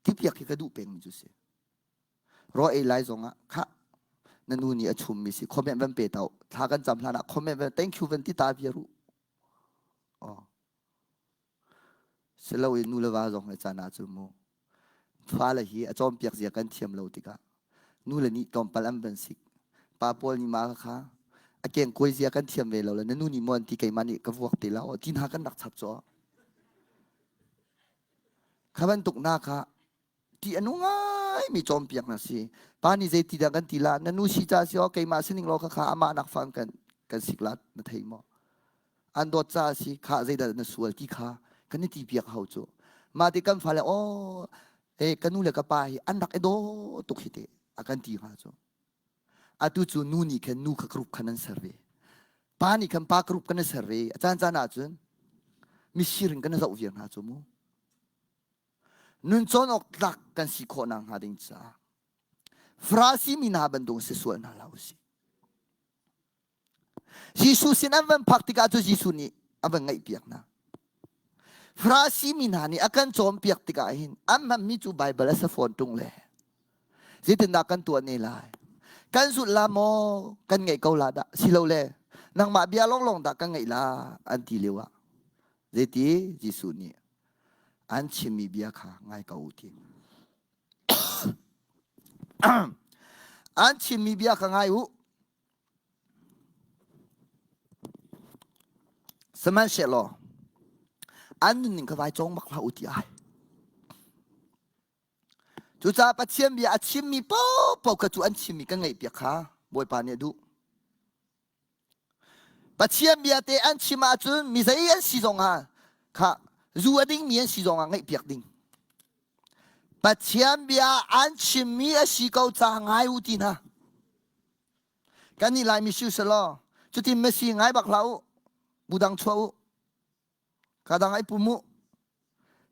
ti piak hi ka duh peng mi cu si. Raw ei lai zongah kha na nu nih a chum mi si comment van pe tau thla kan cam hlan ah comment van thank you van ti ta bia ru. Oh. Siloin nu le va zong he caan ah cun mu fale hi a cawnpiak zia kan thiam lo tikah nu le nih tlawmpal an van sik. Pa pawl nih mah kha a kengkuai zia kan thiam ve lo le na nu nih maw an ti keimah nih ka vuak te la aw ti hna kan rak chap caw. Kha bantuk hna kha ti a nu ngaimi cawnpiak na si. Pa nih zei ti dah kan ti la na nu si ca si aw keimah sining law kha kha amah nak fang kan kan sik la na thei maw? An dawt caah si kha zeidah na sual ti kha kan i ti piak hau cu. Mah ti kan fale aw eh ka nu le ka pa hi an rak i daw tuk hi te a kan ti hnga cu. Atu cu nu nih khan nu kha group khan an ser ve. Pa nih khan pa group kan i ser ve. A caan caan ahcun misir in kan i zoh viar hna cu mu. Nun cawn awk tlak kan si khawh nak hnga ding caah Farasi mi hna bantuk si sual hna hlah usih. Jesuh sin an van phak tikah cu Jesuh nih a van ngaihpiak hna. Farasi mi hna nih a kan cawnpiak tikah hin an hmanmi cu Baibal a si fawn ṭung le zeitindah kan tuah ne lai? Kan zulh la maw? Kan ngaih ko la dah? Silole nangmah bia lawnglawng dah kan ngaih la? An ti lio ah zeiti Jesuh nih an chimmi bia kha ngai ko u ti. An chimmi bia kha ngai u. Sihmanhsehlaw an nunning kha vai cawng bak hlah u ti ai. Cucaah Pathian bia a chimmi paohpaoh kha cu an chimmi kan ngaihpiak kha Bawipa nih a duh. Pathian bia te an chim ahcun mi zei an si zongah kha zu a dingmi an si zongah ngaihpiak ding. Pathian bia an chimmi a si ko ca ngai u ti hna. Kan nih Laimi si selaw cutin Messi ngai bak hlah u. Budang chuah u. Kadang ai pum u.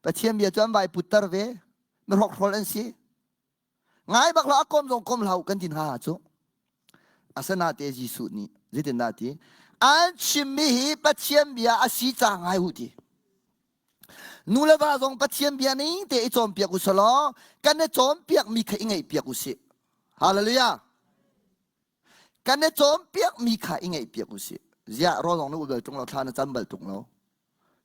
Pathian bia cu an vai putter ve. Na hrokhrawl an si. Ngai bak hlah a kom zong kom hlah u kan ti hna cu. Asana te Jesuh nih zeitindah ti? An chimmi hi Pathian bia a si ca ngai u ti. Nu le va zong Pathian bia ning te i cawnpiak u selaw kan i cawnpiakmi kha i ngaihpiak u sih. Hallelujah. Kan i cawnpiakmi kha i ngaihpiak u sih. Ziah rawl zong na ul bal ṭung lo, thla na cam bal ṭung lo.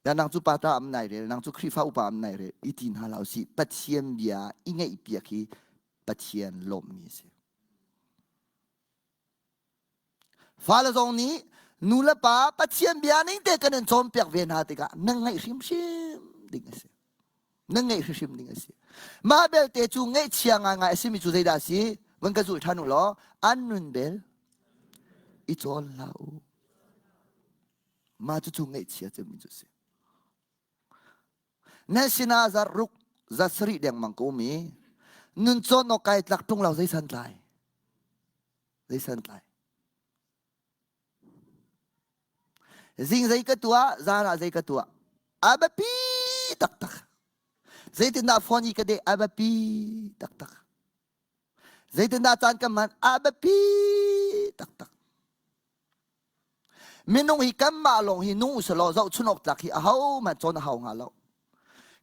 Ya nang cu pata am nai rel, nang cu Khrihfa upa am nai rel, i ti hna hlah usih. Pathian bia i ngaihpiak hi Pathian lawmhmi a si. Fale zong nih nu le pa Pathian bia ning te kan in cawnpiak ve hna tikah nan ngaih hrimhrim ding a si. Nan ngaih hrimhrim ding a si. Mah belte cu ngaihchia ngaingai a simi cu zeidah a si? Van ka zul ṭhan u law an nun bel i cawn hlah u. Mah cucu ngaihchia cemmi cu a si. Nan sinah zarh ruk zat sarih dengmang ka um i nun cawn awk kai tlak ṭung lo zei santlai. Zei santlai. Zing zei ka tuah, zan ah zei ka tuah. A biapi taktak. Zeitindah phone i ka deh a biapi taktak. Zeitindah caan ka hman a biapi taktak. Minung hi kanmah lawng hi nung usalaw zohchun awk tlak hi ahohmanh cawn a hau hnga lo.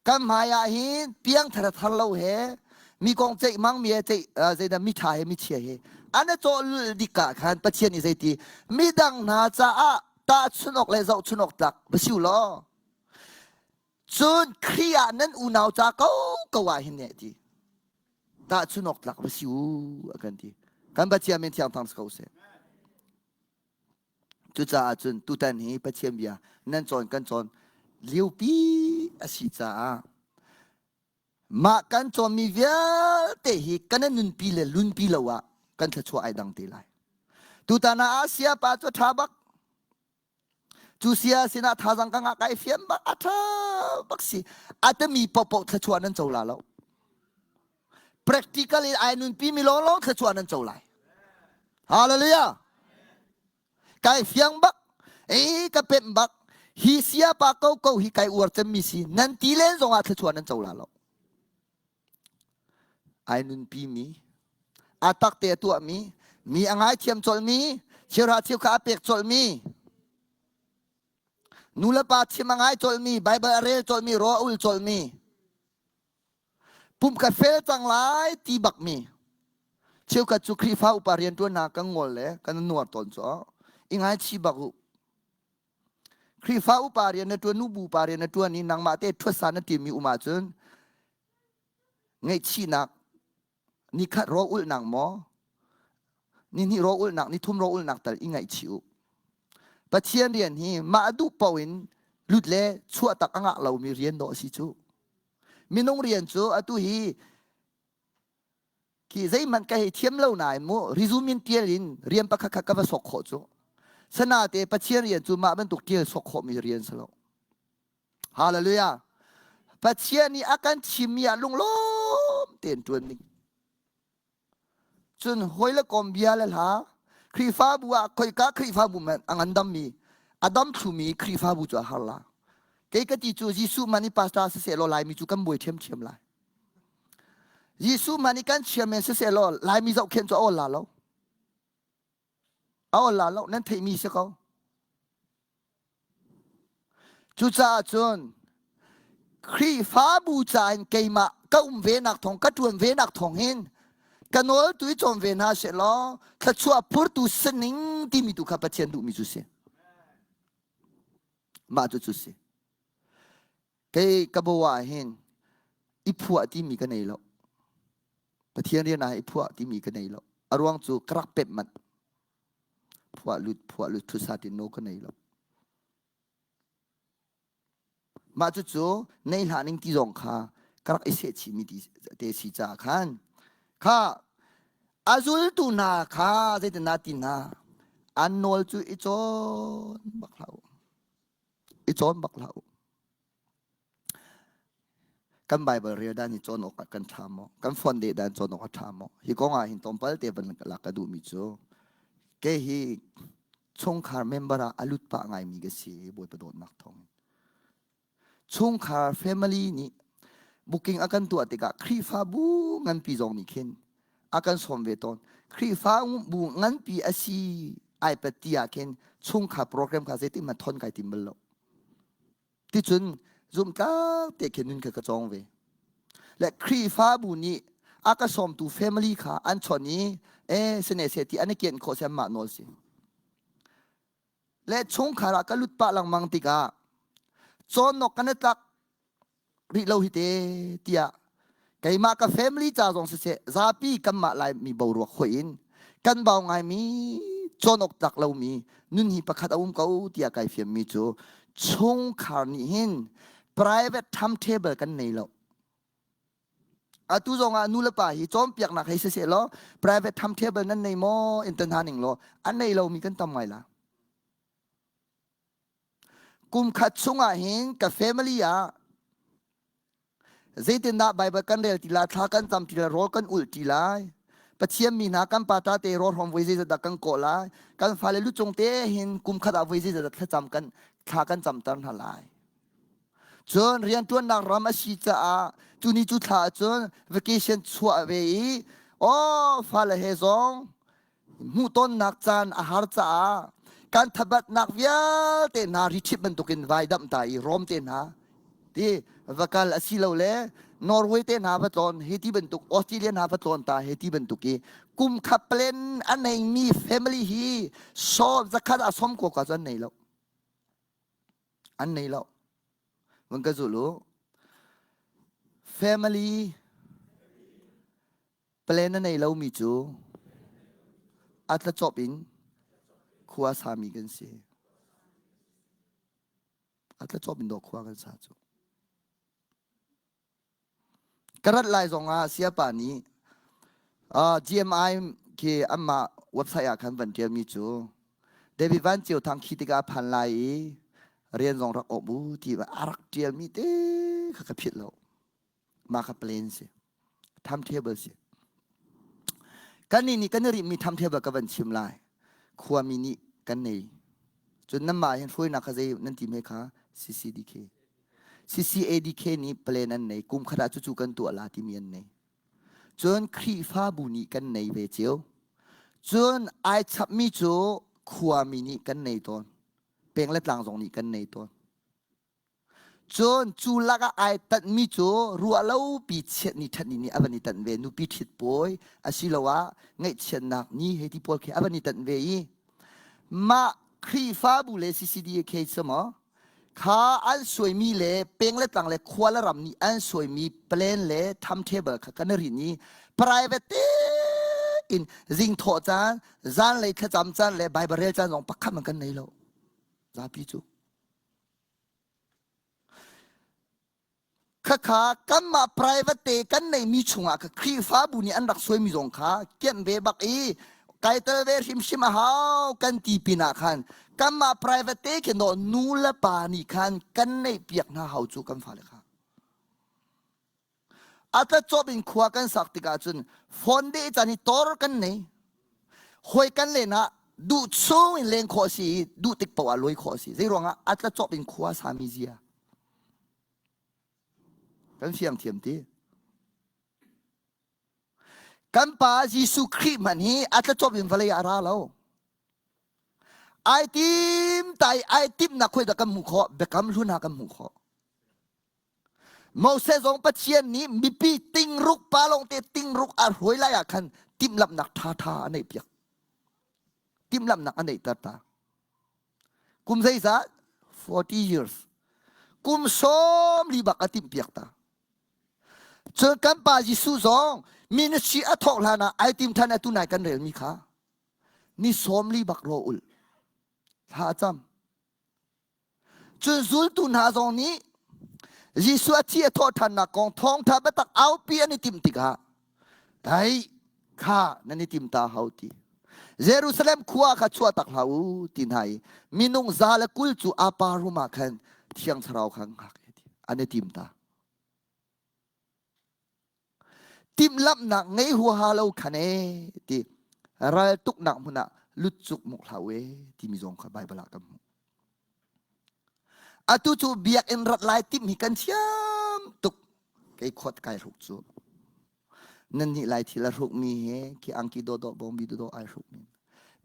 Kan hmai ah hin piangthar thar lo he mi kong ceih mang mi he ceih zeidah mi ṭha he mi chia he an i cawh lul dik ah khan Pathian nih zeiti midang hna caah tahchun awk le zohchun awk tlak va si u law cun Khrih ah nan unau ca ko ko ah hin ne ti tahchun awk tlak va si u a kan ti. Kan Pathian min thiang thang si ko seh. Cucaah cun tutan hi Pathian bia nan cawn kan cawn liopi a si caah mah kan cawnmi vialte hi kan nunpi le lunpi lo ah kan thluachuah ai dang te lai. Tutan ah Asia pa cu ṭha bak. Cu sia sinah thazang ka ngah kai fiam bak a ṭha bak si. A tami paohpaoh thluachuah nan co la lo. Practical in ai nunpi mi lawnglawng thluachuah nan co lai. Hallelujah. Kai fiang bak. Ei ka pemh bak. Hi sia pa ko ko hi kai uar cemmi si. Nan ti len zongah thluachuah nan co la lo. Ai nunpi mi, a tak te a tuah mi, mi a ngaithiam colh mi, cheuhra cheukha a pek colh mi, nu le pa chim a ngai colh mi, Bible a rel colh mi, raw a ul colh mi, Pum ka fel cang lai ti bak mi cheukhat cu Khrihfa upa rianṭuannak kan ngol le kan nuar tawn cu i ngaichih bak u. Khrihfa upa rian na ṭuan, nubu pa rian na ṭuan i nangmah te ṭhuatsa na ṭimmi um ahcun ngaihchihnak nikhat raw ulhnak maw nihnih raw ulhnak nithum raw ulhnak tal i ngaihchih u. Pathian rian hi mah duh paoh in lut le chuah tak a ngah lomi rian dawh a si cu. Minung rian cu atu hi khi zeihmanh ka hei thiam lo nain mu resume in tial in rian pakhat khat ka va sok khawh cu. Sanate Pathian rian cu mah bantuk tial sok khawhmi rian si lo. Hallelujah. Pathian nih a kan chimmi ah lunglawm tein ṭuan ding. Cun hawi le kom bia le hla Khrihfabu ah khoika Khrihfabu hmanh a ngandammi a dam thlumi Khrihfabu cu a har la. Kei ka ti cu Jesuh man i pastor siseh law Laimi cu kan buai ṭhiamṭhiam lai. Jesuh man i kan chairman siseh law Laimi zohkhenh cu a awl la lo. A awl la lo nan theihmi si ko. Cucaah cun Khrihfabu ca in keimah ka um venak thawng ka ṭuan venak thawng hin ka nawl tu i cawm ve hna seh law thluachuah phurtu sining timi tu kha Pathian duhmi cu si. Mah cu cu si. Kei ka bo ah hin i phuah timi ka nei lo. Pathian rian ah i phuah timi ka nei lo. A ruang cu ka rak pemh manh. Phuah lut phuah lut thusa ti no ka nei lo. Mah cucu nei hlah ning ti zong kha ka rak i sehchihmi ti te si caah khan kha a zultu hna kha zeitindah ti hna an nawl cu i cawn bak hlah u i cawn bak hlah u Kan Baibal rel dan hi cawn awk ah kan ṭha maw? Kan phone deh dan cawn awk a ṭha maw? Hi kong ah hin tlawmpal te van lak ka duhmi cu kei hi chungkhar member ah a lut pah ngaimi ka si i Bawipa dawtnak thawngin. Chungkhar family nih booking a kan tuah tikah Khrihfabu nganpi zong nih khin a kan sawm ve tawn. Khrihfabu nganpi a si ai pat ti ah khin chungkhar program kha zeitin hmanh thon kai tim bal lo. Ticun zumhtlak te khin nun kha ka cawng ve. Le Khrihfabu nih a ka sawmtu family kha an chawnh i e sene se ti an i kianh khawh si anmah nawl si. Le chungkhar ah ka lut pah lengmang tikah cawnnak kan i tlak rih lo hi te tiah keimah ka family ca zong siseh zapi kanmah Laimi boruak hoih in kan bau ngaimi cawn awk tlak lomi nun hi pakhat a um ko tiah kai fiammi cu chungkhar nih hin private timetable kan nei lo atu zong ah nu le pa hi cawnpiaknak hei siseh law private timetable nan nei maw in tan hna ning law an nei lomi kan tam ngai la Kum khat chungah hin ka family ah zeitindah Bible kan rel ti lai, thla kan cam ti lai, rawl kan ulh ti lai. Pathian mi hna kan pa ta te rawlhrawm voi zeizat dah kan kawh lai? Kan fale lucung te hin kum khat ah voi zeizat dah thlacam kan thla kan camter hna lai? Cun rianṭuannak ram a si caah cu ni cu thla ahcun vacation chuah ve i aw fale he zong hmuhtonnak caan a har caah kan thabatnak vialte hna rithip bantukin vai damh ta i Rom te hna ti va kal asilole Norway te hna va tlawn hi ti bantuk Australia hna va tlawn ta hi ti bantuk i kum khat plan a neimi family hi sawm zakhat a som ko ka cu an nei lo an nei lo van ka zul u family Plan a nei lomi cu a tlacawp in khua sami kan si. A tlacawp in dawh khua kan sa cu. Ka rat lai zongah siapa nih uh, GMI khi anmah website ah khan van ṭialmi cu David Van Ceu Thang khi tikah phan lai i rian zong rak awm u ti a rak ṭialmi te kha ka philh lo. Mah kha plan si. Timetable si. Kannih nih kan i rihmi timetable ka van chim lai. Khuami nih kan nei. Cun nanmah hin hruainak kha zei nan ti me kha CCDK. CCADK nih plan an nei. Kum khat ah cucu kan tuah la timi an nei. Cun Khrihfabu nih kan nei ve cio. Cun ai chapmi cu khuami nih kan nei tawn. Peng le tlang zong nih kan nei tawn. Cun cu lakah ai tanhmi cu ruahlopi chiat ni ṭhat ni nih a van i tanh ve. Nupi ṭhit pawi asiloah ngaihchiatnak ni hei ti pawl khi a van i tanh ve i mah Khrihfabu le CCDK cu maw kha an suaimi le peng le tlang le khua le ram nih an suaimi plan le timetable kha kan i rinh i private tein zing thawh caan zanlei thlacam caan le Bible rel caan zong pakhat man kan nei lo zapi cu Khakha kanmah private te kan neihmi chungah kha Khrihfabu nih an rak suaimi zong kha kianh ve bak i kai tel ve hrimhrim a hau kan ti pinah khan kanmah private te khin dawh nu le pa nih khan kan neihpiak hna hau cu kan fale kha. A tlacawp in khua kan sak tikah cun phone deh caan hi tor kan nei. Hawi kan len ah duh chung in leng khawh a si i duh tik paoh ah lawi khawh a si. Zei ruangah a tlacawp in khua sami zia. Kan fiang thiam ti. Kan pa Jesuh Khrih hmanh hi a tlacawp in vawlei ah a ra lo. Ai tim tai ai timnak khoi dah kan hmuh khawh? Biakam hlun ah kan hmuh khawh. Moses zong Pathian nih mipi tingruk pa lawngte tingruk a hruai lai ah khan timhlamhnak ṭhaṭha a neihpiak. Timhlamhnak a neihter ta. Kum zeizat? 40 years. Kum 40 bak a timhpiak ta. Cun kan pa Jesuh zong ministry a thawk hlan ah ai tim ṭhan atu nai kan relmi kha ni 40 bak raw ul. Thla a cam. Cun zultu hna zong nih Jesuh a thi a thawh ṭhannak kong thawngṭha biatak aupi an i timh tikah dai kha nan i tim ta hau ti. Jerusalem khua kha chuah tak hlah u ti hna i minung 120 cu apa rum ah khan Thiang Thlarau kha hngak an i tim ta. Timhlamhnak ngei huaha lo khan ee ti raltuknak hmun ah lut cuk muk hlah u ee timi zong kha Baibal ah kan hmuh. Atu cu biakinn rat lai timh hi kan thiam tuk. Kei khuat kai hruk cu. Nan nih lai thil a hrukmi he khi angki dawdawh bawngbi dawdawh ai hrukmi.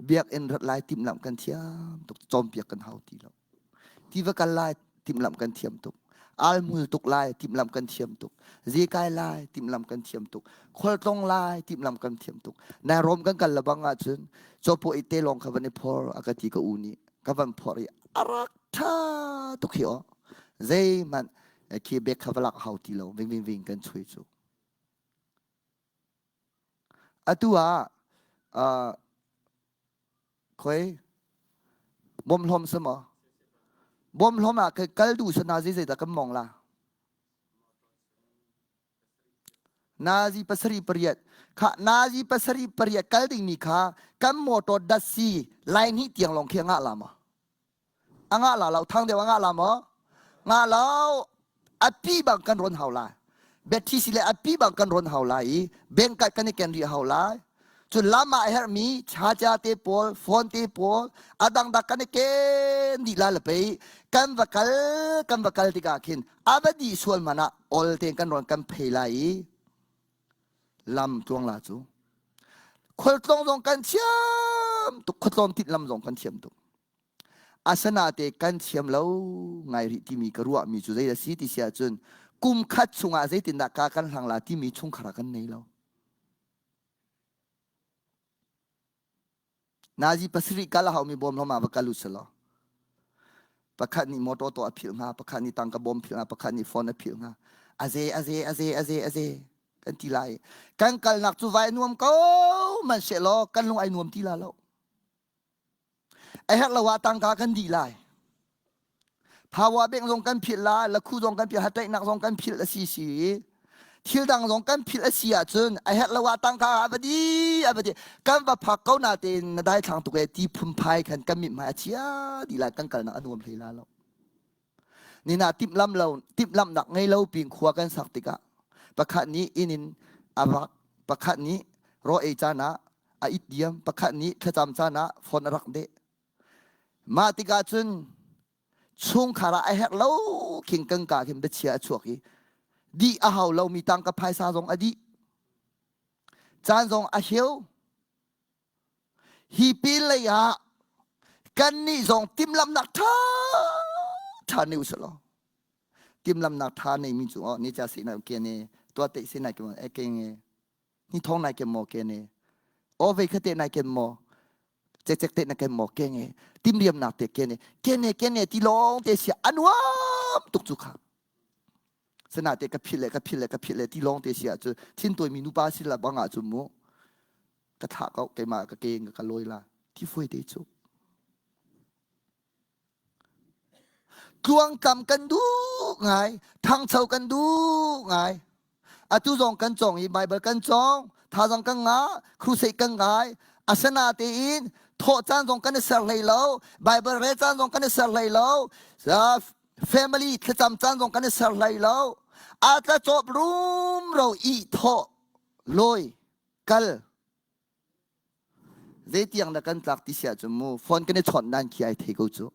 Biakinn rat lai timhlamh kan thiam tuk. Cawnpiak kan hau ti lo. Tiva kal lai timhlamh kan thiam tuk. Alhmul tuk lai timhlamh kan thiam tuk. Zekai lai timhlamh kan thiam tuk. Khualtlong lai timhlamh kan thiam tuk. Nai Rom kan kal lebang ahcun cawpaw i te lawng kha van i phor a ka ti ka u nih ka van phor i a rak ṭha tuk hi aw. Zeihmanh khi bek kha va lak hau ti lo ving ving ving kan chui cu. Atu ah uh, Khoi bawmhlawm si maw? Bawmhlawm ah kal duh sa nazi zeidah kan mong la? Nazi pasarih pariat kha nazi pasarih pariat kal dingmi kha kan motor datsi line hi tiang lawng khi a ngah la maw? A ngah la lo thang deuh a ngah la maw? Ngah lo a pi bang kan ron hau lai. Betthi si le a pi bang kan ron hau lai i bengkat kan i ken rih hau lai. Cun lam ah a herhmi charger te pawl, phone te pawl, a dangdang kan i ken dih la le pei kan va kal kan va kal tikah khin a va dih sual man ah ol tein kan rawn kan phei lai i lam tluang la cu khualtlawng zong kan thiam tuk khuatlawn tit lam zong kan thiam tuk Asanate kan thiam lo ngai rih timi ka ruahmi cu zei a si ti si ahcun kum khat chungah zeitindah ka kan hlang la timi chungkhar ah kan nei lo. Nazi pasarih kal a haumi bawm hlawm ah va kal u selaw pakhat nih motor to a philh hnga, pakhat nih tangka bawm philh hnga, pakhat nih phone a philh hnga. Aze aze aze aze aze kan ti lai. Kan kalnak cu vai nuam ko man law kan lung ai nuam ti la lo. A herh lo ah tangka kan dih lai. Phawa beng zong kan philh lai, lakhu zong kan philh, hatlaihnak zong kan philh a si si. Thil dang zong kan philh a si ahcun a herh lo ah tangka a va di a va di. Kan va phak ko na tein na daithlang tuk e ti phunphai khan kan mithmai a chia dih lai kan kalnak a nuam hlei la lo. Nina timhlam lo timhlamnak ngei lo pin khua kan sak tikah pakhat nih inn in a rak pakhat nih raw ei caan ah a it diam pakhat nih thlacam caan ah phone a rak deh mah tikah cun chungkhar ah a herh lo khing kan ka khin biachia a chuak i dih a hau lomi tangka phaisa zong a dih caan zong a heu Hi pin lei ah kannih zong timhlamhnak ṭha ṭha nei usih law timhlamhnak ṭha neimi cu oh ni cha si na ke ne tua te si nai ke e ke nge ni thong nai ke mo ke ne o vei khate nai ke mo cek cek te na ke mo ke nge timriamnak te ke ne ke ne ke ne ti lawng te sia anuam tuk cu kha sana te ka philh le ka philh le ka philh le ti lawng te sia cu thin toi mi nupa si la bang ah cu mu ka thlah ko keimah ka ke ka lawi la ti fuai te cu tluangtlam kan duh ngai thangcho kan duh ngai atu zong kan cong i bible kan cong thazang kan nga crusade kan ngai asana tein thawh caan zong kan i ser hlei lo bible rel caan zong kan i ser hlei lo family thlacam caan zong kan i ser hlei lo atla cawp rumro i thawh loi kal zeitiang na kan tlak ti sia cu mu phone kan i chawnh nan khi ai thei ko cu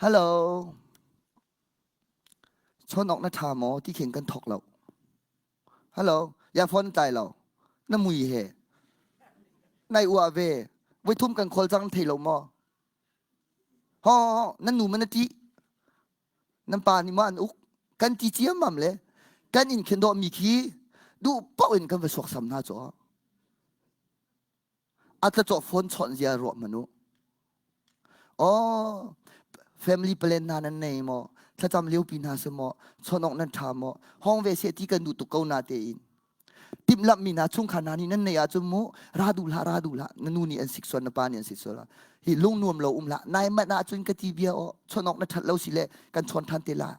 hello chon ok na tha maw ti khin kan thok lo hello ya phone tlai lo na mui he nai ua ve voi thum kan khol cang thei lo maw ho ho nan nu man na ti nan pa nih maw an uk kan ti ciammam le kan inn khin dawh mi khi duh paoh in kan va suaksam hna cu a tla phone chawnh zia ruah manu oh family plan hna nan nei maw thlacam lio pi hna si maw chonok nan tha maw hong ve se ti kan duh tuk ko na te in timhlamhmi hna chungkhar hna nih nan neih ahcun mu ra duh hlah ra duh hlah na nu nih an sik sual na pa nih an sik sual hi lung nuam lo um hlah nai manh ahcun ka ti bia aw chawn awk na that lo si le kan chawn than te la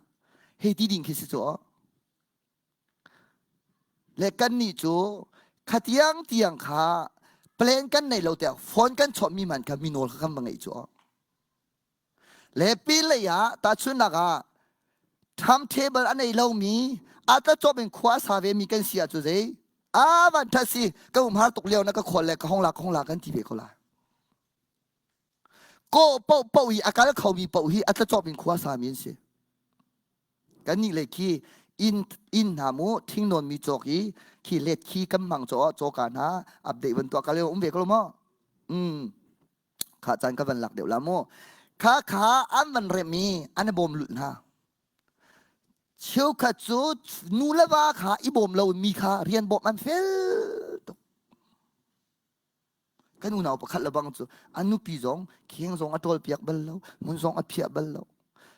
hei ti ding khi si cu aw le kan nih cu khatiang tiang kha plan kan nei lo tiang phone kan chawt mi man kha mi nawl kha kan va ngeih cu aw Le pinlei ah tahchunhnak ah timetable a nei lomi a tla in khua a sa vemi kan si ahcun zei a van ṭhat si ka umhar tuk lio na ka khual le ka hong la ka hong la kan ti ve ko lai. Ko paoh paoh hi a kal khomi paoh hi a tla in khua sami an si. Kannih le khi inn inn hna mu thing nawn mi cawk i khi let khi kan hmang caw cawka hna update van tuah ka le um ve ko lo maw? Mm. Kha caan ka van lak deuh la mu. Kha kha an van rem i an i bawm lulh hna. Cheukhat cu nu le va kha i bawm lo mi kha rian bawmh an fel tuk. Kan unau pakhat le bang cu an nupi zong kheng zong a ṭawl piak bal lo, hmun zong a phiah bal lo.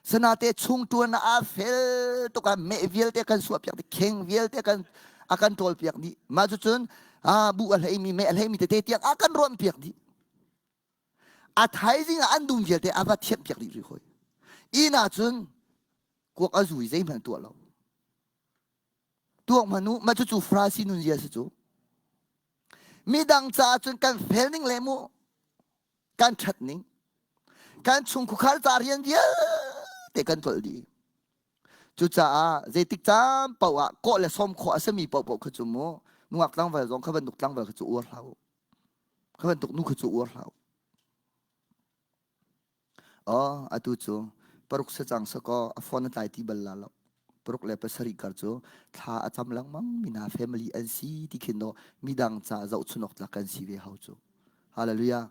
Sanate chung ṭuan ah fel tuk ah meh vialte kan suah piak dih, kheng vialte kan a kan ṭawl piak dih. Mah cucun bu a hleimi meh a hleimi tete tiang a kan ruan piak dih. A thaizing ah an dum vialte a va thianh piak dih rih hoi. Inn ah cun kuak a zui zeihmanh tuah lo. Tuak hmanh u, mah cucu Farasi nun zia si cu. Midang caah cun kan fel ning le mu kan ṭhat ning kan chungkhukhar ca rian vialte kan tlolh dih. Cucaah zeitik caan paoh ah kawh le sawm khawh a simi paohpaoh kha cu mu. Nungak tlangval zong kha bantuk tlangval kha cu uar hlah u. Kha bantuk nu kha cu uar hlah u. Oh, atu cu paruk sacang sakaw a phone a tlai ti bal la lo. Paruk le pasarih kar cu thla a cam lengmang mi hna family an si ti khin dawh midang ca zohchun awk tlak kan si ve hau cu. Hallelujah.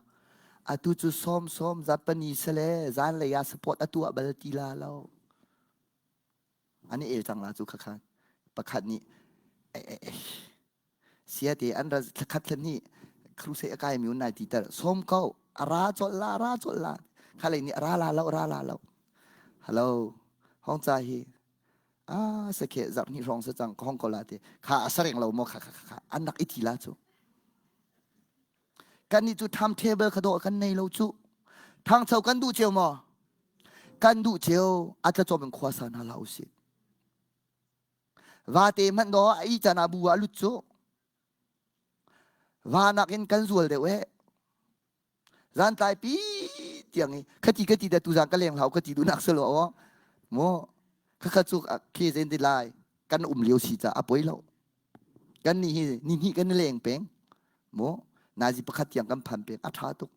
Atu cu sawm sawm Japanese sale zan lei ah support atu ah bal ti la lo. An i el cang la cu khakhan. Pakhat nih Siate an ra thlakhat thlan crusade a kai mi un nai ti ter som ko a ra chol la ra chol la khalei nih a ra la lo ra la lo hello hong cha hi ah sakhe zarh ni hrawng sa cang hong ko la te kha a sareng lo mo kha kha kha an nak i thi la chu kan ni cu time table kha do kan nei lo chu thangcho kan duh cheu mo kan duh cheu atla chom in khua sa na la usi Vate hmanh daw a ih caan ah bu ah lut cu. Va nakin kan zual deuh eh. Zan tlai pi tiang i khati ka ti da tu zan ka leng hlau ka ti duhnak selo aw. Mu khakha cu khi zen ti lai kan um lio si ca a poi lo. Kan ni hi ni hnih kan leng peng. Mu nazi pakhat tiang kan phan peng a tha tuk.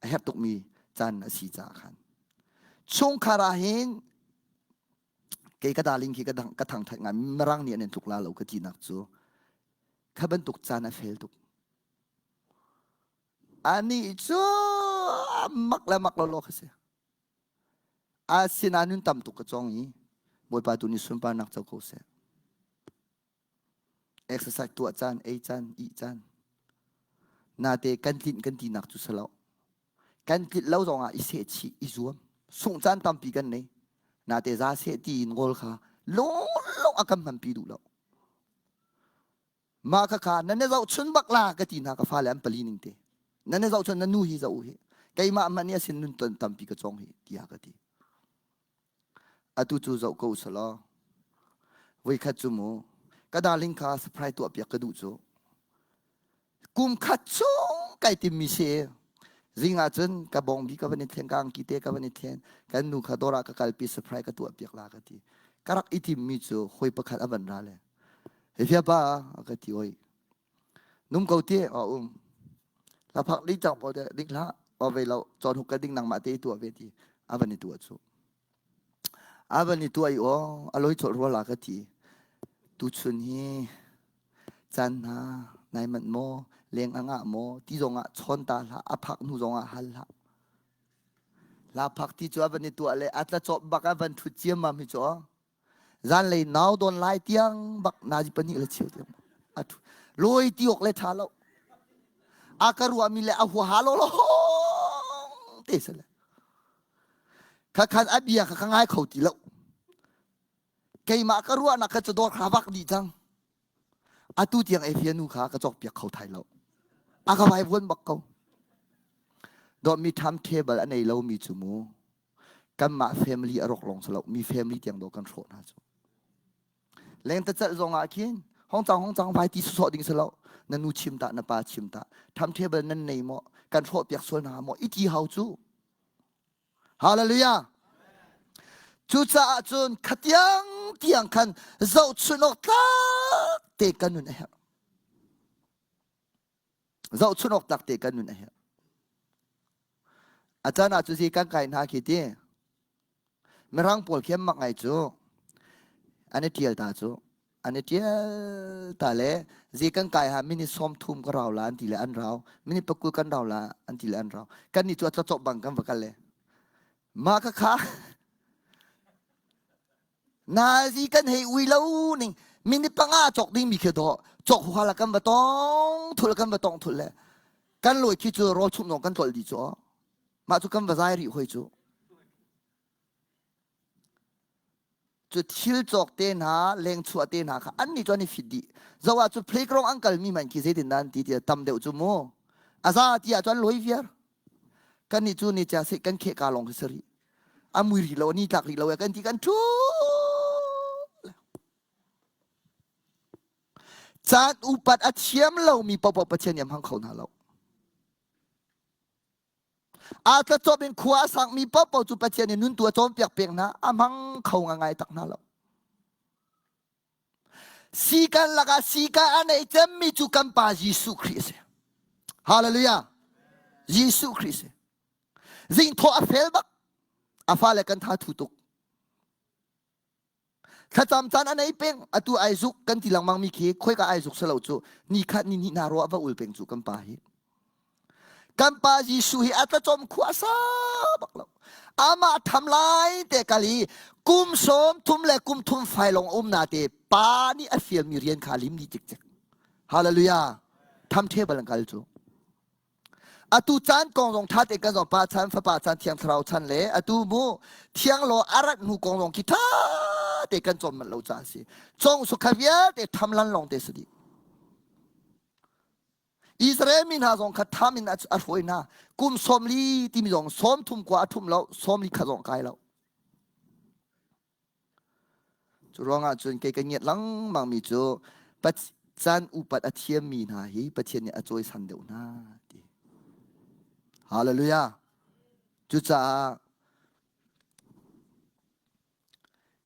A herh tuk mi caan a si ca khan. Chungkhar ah hin kei ka darling khi ka thangthat ngai mirang nih an in tluk la lo ka tinak cu kha bantuk caan a fel tuk ani cu mak le mak lo lo kha si a sinah nun tam tuk ka cong i bawipa tu nih sunparnak co ko seh Exercise tuah caan, ei caan, ih caan. Nate kan tlinh kan tinak cu si lo. Kan tlinh lo zongah i seh chih, i zuam. Sungh caan tampi kan nei. Nate za seh ti in ngol kha lung a kan hmanpi duh lo. Mah kha kha nan i zohchun bak la ka ti hna ka fale an pali ning te. Nan i zohchun na nu hi zoh u hi. Keimah hmanh nih a sin nun ton tampi ka cawng hi tiah ka ti. Atu cu zoh ko usalaw voikhat cu mu ka darling kha surprise tuah piak ka duh cu. Kum khat chung kai timmi si. Zing ah cun ka bawngbi ka van i thlen, ka angki te ka van i thlen, kan nu kha dawr ah ka kalpi surprise ka tuah piak la ka ti. Ka rak i timmi cu hawi pakhat a van ra le. Hei fia pa a ka ti oi. Num ko ti a um. La phak ding cang po ding hlah. O ve lo chon huk ka ding nangmah te i tuah ve ti. A van i tuah cu. A van i tuah i aw a loi cawlh rua la ka ti. Tuchun hi caan hna nai manh maw leng a ngah maw ti zongah chawn ta hlah a phak hnu zongah hal hlah. La phak ti cu a van i tuah le a tla cawp bak a van ṭhut ciammam hi cu aw. Zanlei nau dawn lai tiang bak nazi pahnih le cheu tiang a ṭhu. Lawi ti awk le ṭha lo. A ka ruahmi le a huaha lo lo te se le. Khakhan a bia kha ka ngai kho ti lo. Keimah ka ruahnak kha cu dawr kha vak dih cang. Atu tiang Efia nu kha ka cawkpiak kho thai lo. A ka vaivuan bak ko. Dawtmi timetable a nei lomi cu mu kanmah family a rawk lawng si lo mi family tiang dawh kan hrawh hna cu. Lengtecalh zong ah khin hongcang hongcang vai ti sawsawh ding si lo. Na nu chim ta na pa chim ta. Timetable nan nei maw? Kan hrawh piak sual hna maw? Iti hau cu. Hallelujah. Cucaah cun khatiang tiang khan zohchun awk tlak te kan nun a herh. Zohchun awk tlak te kan nun a herh. A caan ah cu zi kan kai hna khi ti. Mirang pawl khi an mak ngai cu. An i ṭial ta cu. An i ṭial ta le zi kan kai ha minute 30 ka rau la an ti le an rau. Minute pakul kan rau la an ti le an rau. Kan nih cu a tlacawp bang kan va kal le. Mah kha kha nazi kan hei ui lo ning minute panga cawk ding mi khi dawh cawk huhala kan va tong thul kan va tong thul le kan lawi khi cu rawl chumh zong kan tlol dih cu mah cu kan va zai rih hoi cu Cu thil cawk te hna, lengchuah te hna kha an nih cu an i fit dih. Zo ah cu playground an kalmi hmanh khi zeitin dah an ti tiah tam deuh cu mu. A za ti ah cun lawi viar. Kan nih cu ni cia seh kan kheh ka lawng khi si rih. A mui rih lo, ni tlak rih lo kan ti kan ṭhu. Caan upat a thiam lomi paohpaoh Pathian nih a hmang kho hna lo. Aa tlacawp in khua a sangmi paohpaoh cu Pathian nih nuntu a cawnpiak pek hna, a hmang kho ngai tak hna lo. Sikan lakah sika a nei cemmi cu kan Pa Jesuh Khrih a si. Hallelujah. Jesuh Khrih si. Zingthawh a fel bak. A fale kan tha thu tuk. Thlacam caan a nei peng. Atu ai zuk kan ti lengmang mi khi khoika ai zuk selo cu ni khat ni hnih hna ruah va ul peng cu kan pa hi. Kan pa Jesuh hi a tlacawm khua sa bak lo. Amah tham lai te kal i kum sawm thum le kum thum fai lawng um na te pa nih a fialmi rian kha lim ni cikcek. Hallelujah. Tham the bal an kal cu. Atu caan kong zong ṭha tein kan zong Pa chan, Fapa chan, Thiang Thlarau chan le atu mu thiang law a rat hnu kong zong khi ṭha te kan cawn manh lo caah a si. Cong sukha vialte tham lan lawng te si dih. Israel mi hna zong kha tham in a hruai hna. Kum sawm li timi zong sawm thum kua a thum lo, sawm li kha zong kai lo. Cu ruangah cun kei ka ngiat lengmang mi cu caan upat a thiammi hna hi Pathian nih a cawisan deuh hna ti. Hallelujah. Cucaah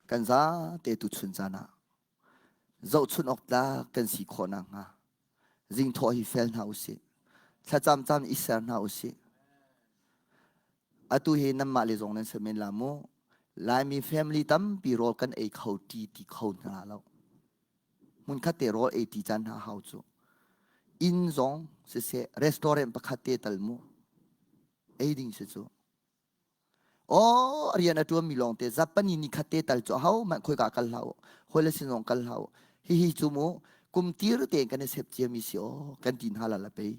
kan zate tu chun caan ah zohchun awk tlak kan si khawh nakhnga zingthawh hi fel hna usih. Thlacam caan i ser hna usih. Atu hi nanmah le zong nan si men la mu. Laimi family tampi rawl kan ei kho ti ti kho hna lo. Hmunkhat te rawl ei ti caan hna hau cu. Inn zong siseh restaurant pakhat te tal mu. Ei ding si cu. Aw rian a ṭuanmi lawngte zapani ni khat te tal cu ahohmanh khoika kal hlah u. Hawi le sin zong kal hlah u. Hihi cu mu kum tir tein kan i sep ciami si aw kan ti hna la la pei.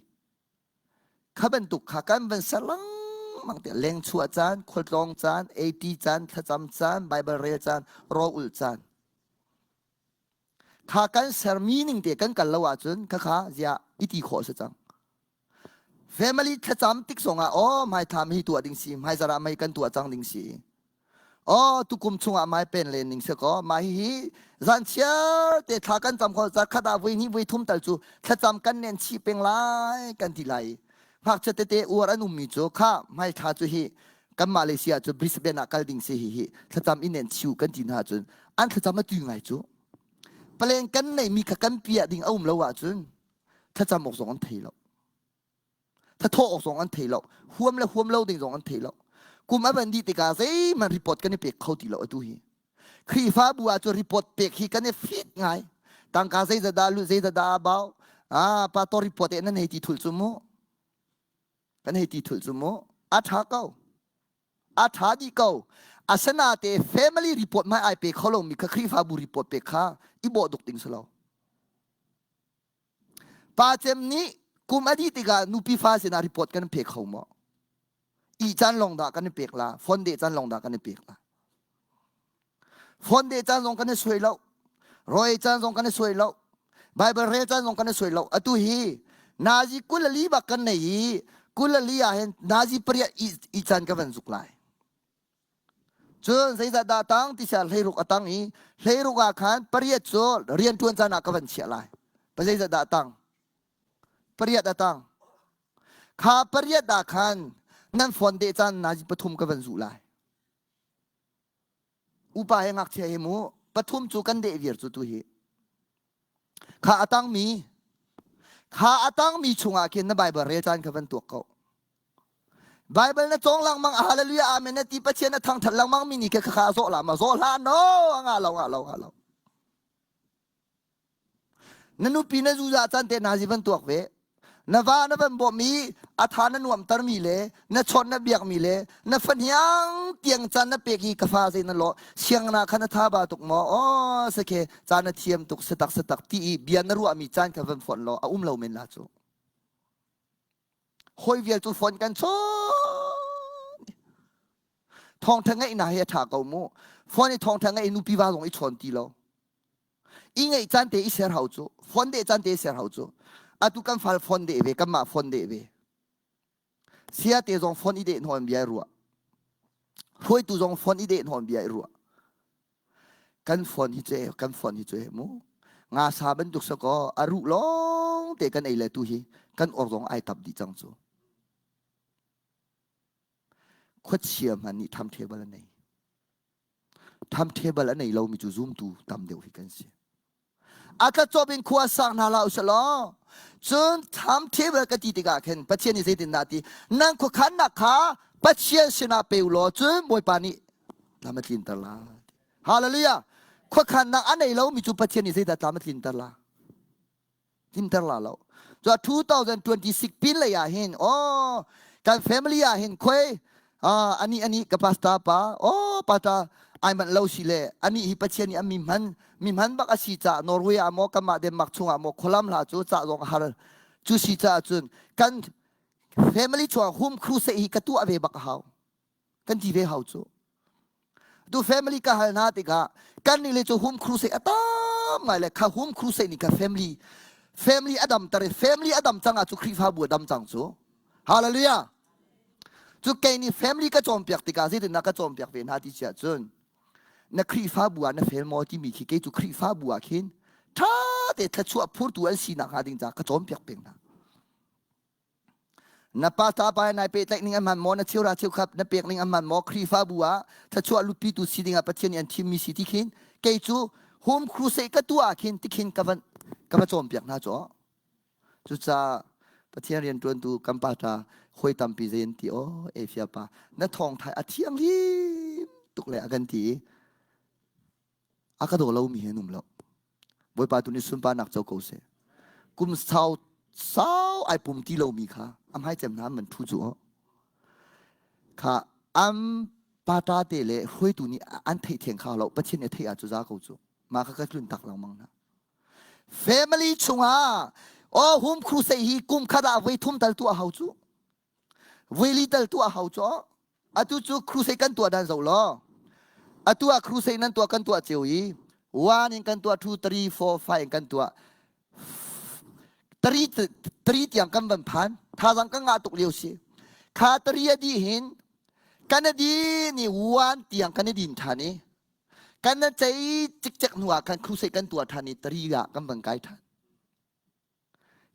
Kha bantuk kha kan van ser lengmang te lengchuah caan, khualtlawng caan, eiti caan, thlacam caan, Baibal rel caan, rawl ulh caan. Kha kan sermi ning te kan kal lo ahcun khakha ziah i ti khawh si cang. Family thlacam tik zongah aw hmaithlam hi tuah ding si, hmaizarh ah mei kan tuah cang ding si. Aw tukum chungah mai pen len ning si kaw mah hihi zan chiar te thla kan cam kho zarkhat ah voi hnih voi thum tal cu thlacam kan nen chih peng lai kan ti lai ngakchia tete uar an ummi cu kha hmai thla cu hi kan Malaysia cu Brisbane ah kal ding si hi hi thlacam in nen chiu kan ti hna cun an thlacam a tu ngai cu palen kan neihmi kha kan piah ding a um lo ahcun thlacam awk zong an thei lo thathawh awk zong an thei lo huam le huam lo ding zong an thei lo kum a van dih tikah zeihmanh report kan i pek kho ti lo atu hi Khrihfabu ah cu report pek hi kan i fit ngai tangka zeizat dah lut zeizat dah a bau ah pastor report eh nan hei ti thul cu mu kan hei ti thul cu mu a tha ko a tha dih ko asanate family report mai ai pe kho lo mi kha Khrihfabu report pek kha i bawh duk ding si lo Pa cem nih kum a dih tikah nupi fa sinah report kan pe kho maw? Ih caan lawng dah kan i pek la, phone deh caan lawng dah kan i pek la. Phone deh caan zong kan i suai lo. Roi caan zong kan i suai lo. Bible rel caan zong kan i suai lo. Atu hi nazi kulali bak kan nei i kulali ah hin nazi pariat i caan ka van zuk lai. Cun zeizah dah tang ti sia hleiruk a tang i hleiruk ah khan pariat cu rianṭuan caan ah ka van chiah lai. Pa zeizah dah tang? Pariat a tang. Kha pariat ah khan nan phone deh caan nazi pathum ka van zuh lai. Upa he ngakchia he mu pathum cu kan deh viar cu tu hi. Kha a tangmi kha a tangmi chungah khin na Bible rel caan kha van tuak ko. Bible na cawng lengmang hallelujah amen na ti Pathian na thangthat lengmang mi nih kha kha zawh la ma zawh hlah no nga lo nga lo nga lo na nupi na zuza caan te na zi van tuak ve na va na van bawm i a tha na nuamter mi le na chawt na biak mi le na fahniang tiang caan na pek i ka fa zei na lo siang na kha na tha ba tuk maw oh sake caan na thiam tuk satak satak ti i bia na ruah mi caan kha van fonh lo a um lo men la cu Hawi vial cu phone kan chawn. Thawngtha ngeih hi a ṭha ko mu. Phone i thawngtha ngeih nupi va zong i chawn ti lo. I ngeih caan te i ser hau cu. Phone deh caan te i ser hau cu. Atu kan fal phone deh ve, kanmah phone deh ve. Sia te zong phone i deh hnawn bia i ruah. Hruaitu zong phone i deh hnawn bia i ruah. Kan phone hi cu kan phone hi cu mu nga sa bantuk sa kaw a ruh lawng te kan ei le tu hi kan or zong ai tap dih cang cu. Khuachia hmanh nih tham table a nei. Tham table a nei lomi cu zumtu tam deuh hi kan si. A tlacawp in khua sang hna hlah usih law cun tham table ka ti tikah khin Pathian nih zeitindah a ti nan khuakhannak kha Pathian sinah pe u law cun Bawipa nih tlam a tlinter lai. Hallelujah! Khuakhannak a nei lomi cu Pathian nih zeidah tlam a tlinter la? Tlinter la lo. Cu 2026 pin lei ah hin oh kan family ah hin khoi ani ani ka pastor pa oh pastor ai manh lo si le ani hi Pathian nih a mi hman mi hman bak a si ca Norway ah maw kanmah Denmark chungah maw khualam hla cu ca zong a har cu si caah cun kan family chuang home crusade hi ka tuah ve bak a hau kan ti ve hau cu tu family ka hal hna tikah kan nih le cu home crusade a tam ngai le kha home crusade nih ka family family a dam tar family a dam cang ah cu Khrihfabu a dam cang cu hallelujah cu kei nih family ka cawnpiak tikah zeitindah ka cawnpiak ve hna ti si ahcun na Khrihfabu ah na fel maw timi khi kei cu Khrihfabu ah khin ṭha te thluachuah phurtu an si nakhnga ding caah ka cawnpiak peng hna Na pa ta pa nai pehtlaih ning an hman maw? Na cheura cheukhat na pek ning an hman maw? Khrihfabu ah thluachuah lutpitu si dingah Pathian nih an thimmi si ti khin kei cu home crusade ka tuah ah khin tikhin ka van ka va cawnpiak hna cu. Cucaah Pathian rianṭuantu kan pa ta hawi tampi zei an ti aw Efia pa na thawngthai a thianghlim tuk le a kan ti i a ka daw lomi he an um lo. Bawipa tu nih sunparnak co ko seh. Kum sau sau ai pum ti lomi kha a hmai cem hna an van ṭhu cu aw. Kha am pata te le hruaitu nih an theih thiang kha lo Pathian nih a theih ah cu za ko cu. Mah kha ka tlun tak lengmang hna. Family chungah oh home crusade hi kum khat ah voi thum tal tuah hau cu. Voi li tal tuah hau cu. Atu cu crusade kan tuah dan zoh law. Atu ah crusade nan tuah kan tuah cio i one in kan tuah two three four five in kan tuah three three tiang kan van phan thazang kan ngah tuk lio si kha three a dih hin kan a din i one tiang kan i din than i kan na cei cikcek hnu ah khan crusade kan tuah than i three ah kan van kai than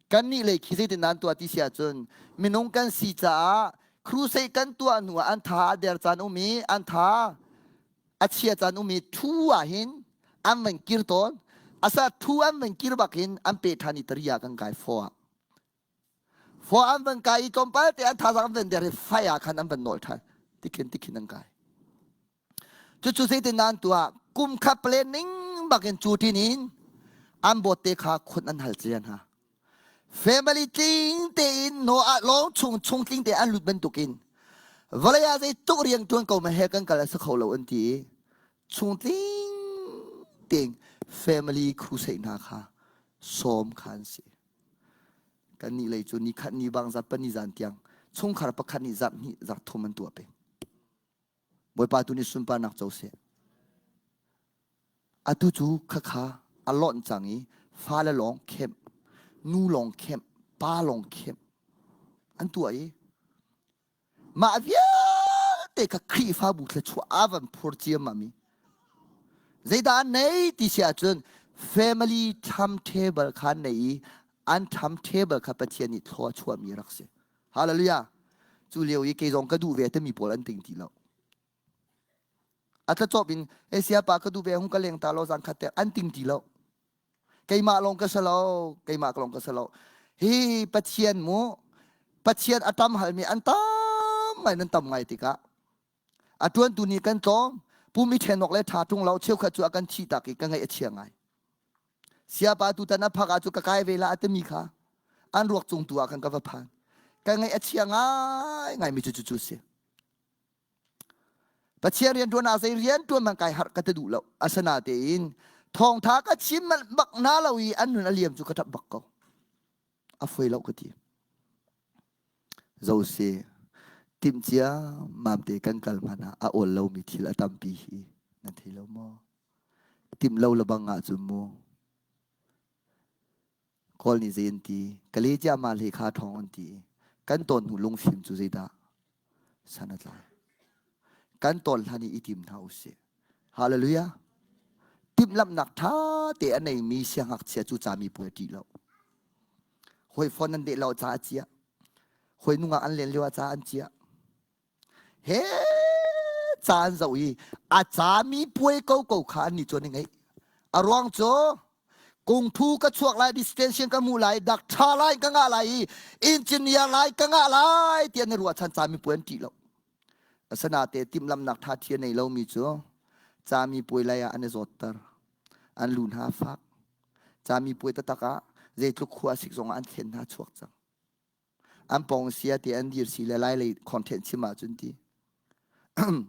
Kannih lei khi zeitin nan tuah ti si ahcun minung kan si caah crusade kan tuah hnu ah an tha a der caan um i an tha a chia caan um i thu ah hin an van kir tawn asa thu an van kir bak hin an pe ṭhan i tari ah kan kai fo ah fo an van kai i tlawmpal te an thazaang an van der i fai ah khan an van nawl ṭhan tikhin tikhin an kai Cucu zeitin an tuah? Kum khat planning bakin cu tin in an bawt te kha khun an hal cia hna. Family tling tein Noah lawng chung chung tling te an lut bantukin vawlei ah zeitluk rian tuan ko ma he kan kal a si kho lo an ti i chung tling tein family crusade hna kha sawm kha an si. Kannih lei cu ni khat ni bang zat pani zan tiang chungkhar pakhat nih zarh hnih zarh thum an tuah peng. Bawipa tu nih sunparnak co seh. Atu cu khakha a lonh cang i fale lawng khemh, nu lawng khemh, pa lawng khemh an tuah i mah vialte kha Khrihfabu thluachuah a van phur ciammam i zeidah an nei ti si ahcun family timetable kha an nei i an timetable kha Pathian nih thlua chuahmi rak si. Hallelujah. Cu lio i kei zong ka duh ve timi pawl an ting ti lo. A tlacawp in Asia pa ka duh ve hung ka leng ta lo zan khat te an ting ti lo. Keimah lawng ka si lo, keimah lawng ka si lo. Hi Pathian mu Pathian a tam halmi an tam ngai nan tam ngai tikah a tuantu nih kan tlawm pum i ṭhen awk le ṭha ṭung lo cheukhat cu a kan thih tak i ka ngaih a chia ngai. Siapa tutan a phak ah cu ka kai ve la a timi kha an ruak cung tu ah khan ka va phan. Ka ngaih a chia ngai ngai mi cu cu cu si. Pathian rian ṭuan ah zei rian ṭuan man kai harh ka ti duh lo. Asana tein thawngtha ka chim bak na lo i an nun a liam cu ka ṭap bak ko. A foi lo ka ti. Zo si timhcia mamte kan kal hmanh ah a awl lomi thil a tampi hi nan thei lo maw? Timh lo lebang ahcun mu Kawl nih zei an ti kale ciahmah hle kha ṭhawng an ti kan tawn hnu lungfim cu zeidah san a tlai kan tawn hlan i i tim hna usih hallelujah timhlamhnak ṭha te a neimi siangngakchia cu cami puai a ṭih lo hawi phone an deh lo ca a ciah hawi nungak an len lio ah ca an ciah He ca an zoh i a cami puai ko ko kha an nih cu an i ngeih. A ruang cu Kungthu ka chuak lai, distinction ka hmu lai, doctor lai ka ngah lai i engineer lai ka ngah lai tiah na ruahchan camipuai an ṭih lo. Asinain timhlamhnak ṭha thi a nei lomi cu camipuai lei ah an i zawtter. An lu hna a fak. Camipuai taktak ah zeitluk khua a sik zongah an thlen hna chuak cang. An pawng sia ti an dir si le lai lei content chim ahcun ti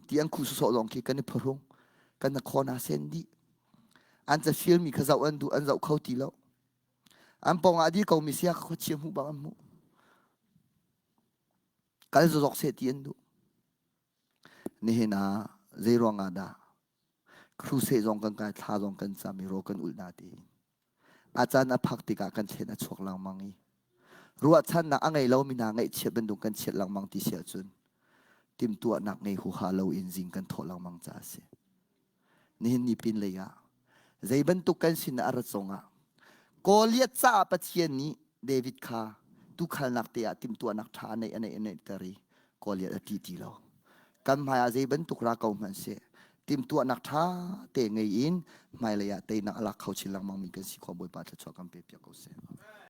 ti an khuh sawsawh lawng khi kan i phuhrung kan na khawn ah sen dih an ca filmi kha zoh an duh an zoh kho ti lo an pawng ah a dir ko mi sia kha khuachia hmuh bang an hmuh kal zawk seh ti an duh nihin ah zei ruang ah dah crusade zong kan kai thla zong kan cam i ro kan ulh na ti A caan a phak tikah kan thlen a chuak lengmang i ruahchannak a ngei lomi hna ngaihchiat bantuk kan chiat lengmang ti si ahcun timhtuahnak ngei huha loin zing kan thawh lengmang caah a si. Nihin ni pinlei ah zei bantuk kan sin a rat zongah Goliath caah Pathian nih David kha tukhalnak te ah timhtuahnak ṭha a neih a neih a neihter i Goliath a ṭih ti lo. Kan hmai ah zei bantuk ra ko hmanh seh timhtuahnak ṭha te ngei in hmailei ah teinak a lak kho chin lengmang mi kan si khawh Bawipa thluachuah kan pe piak ko seh.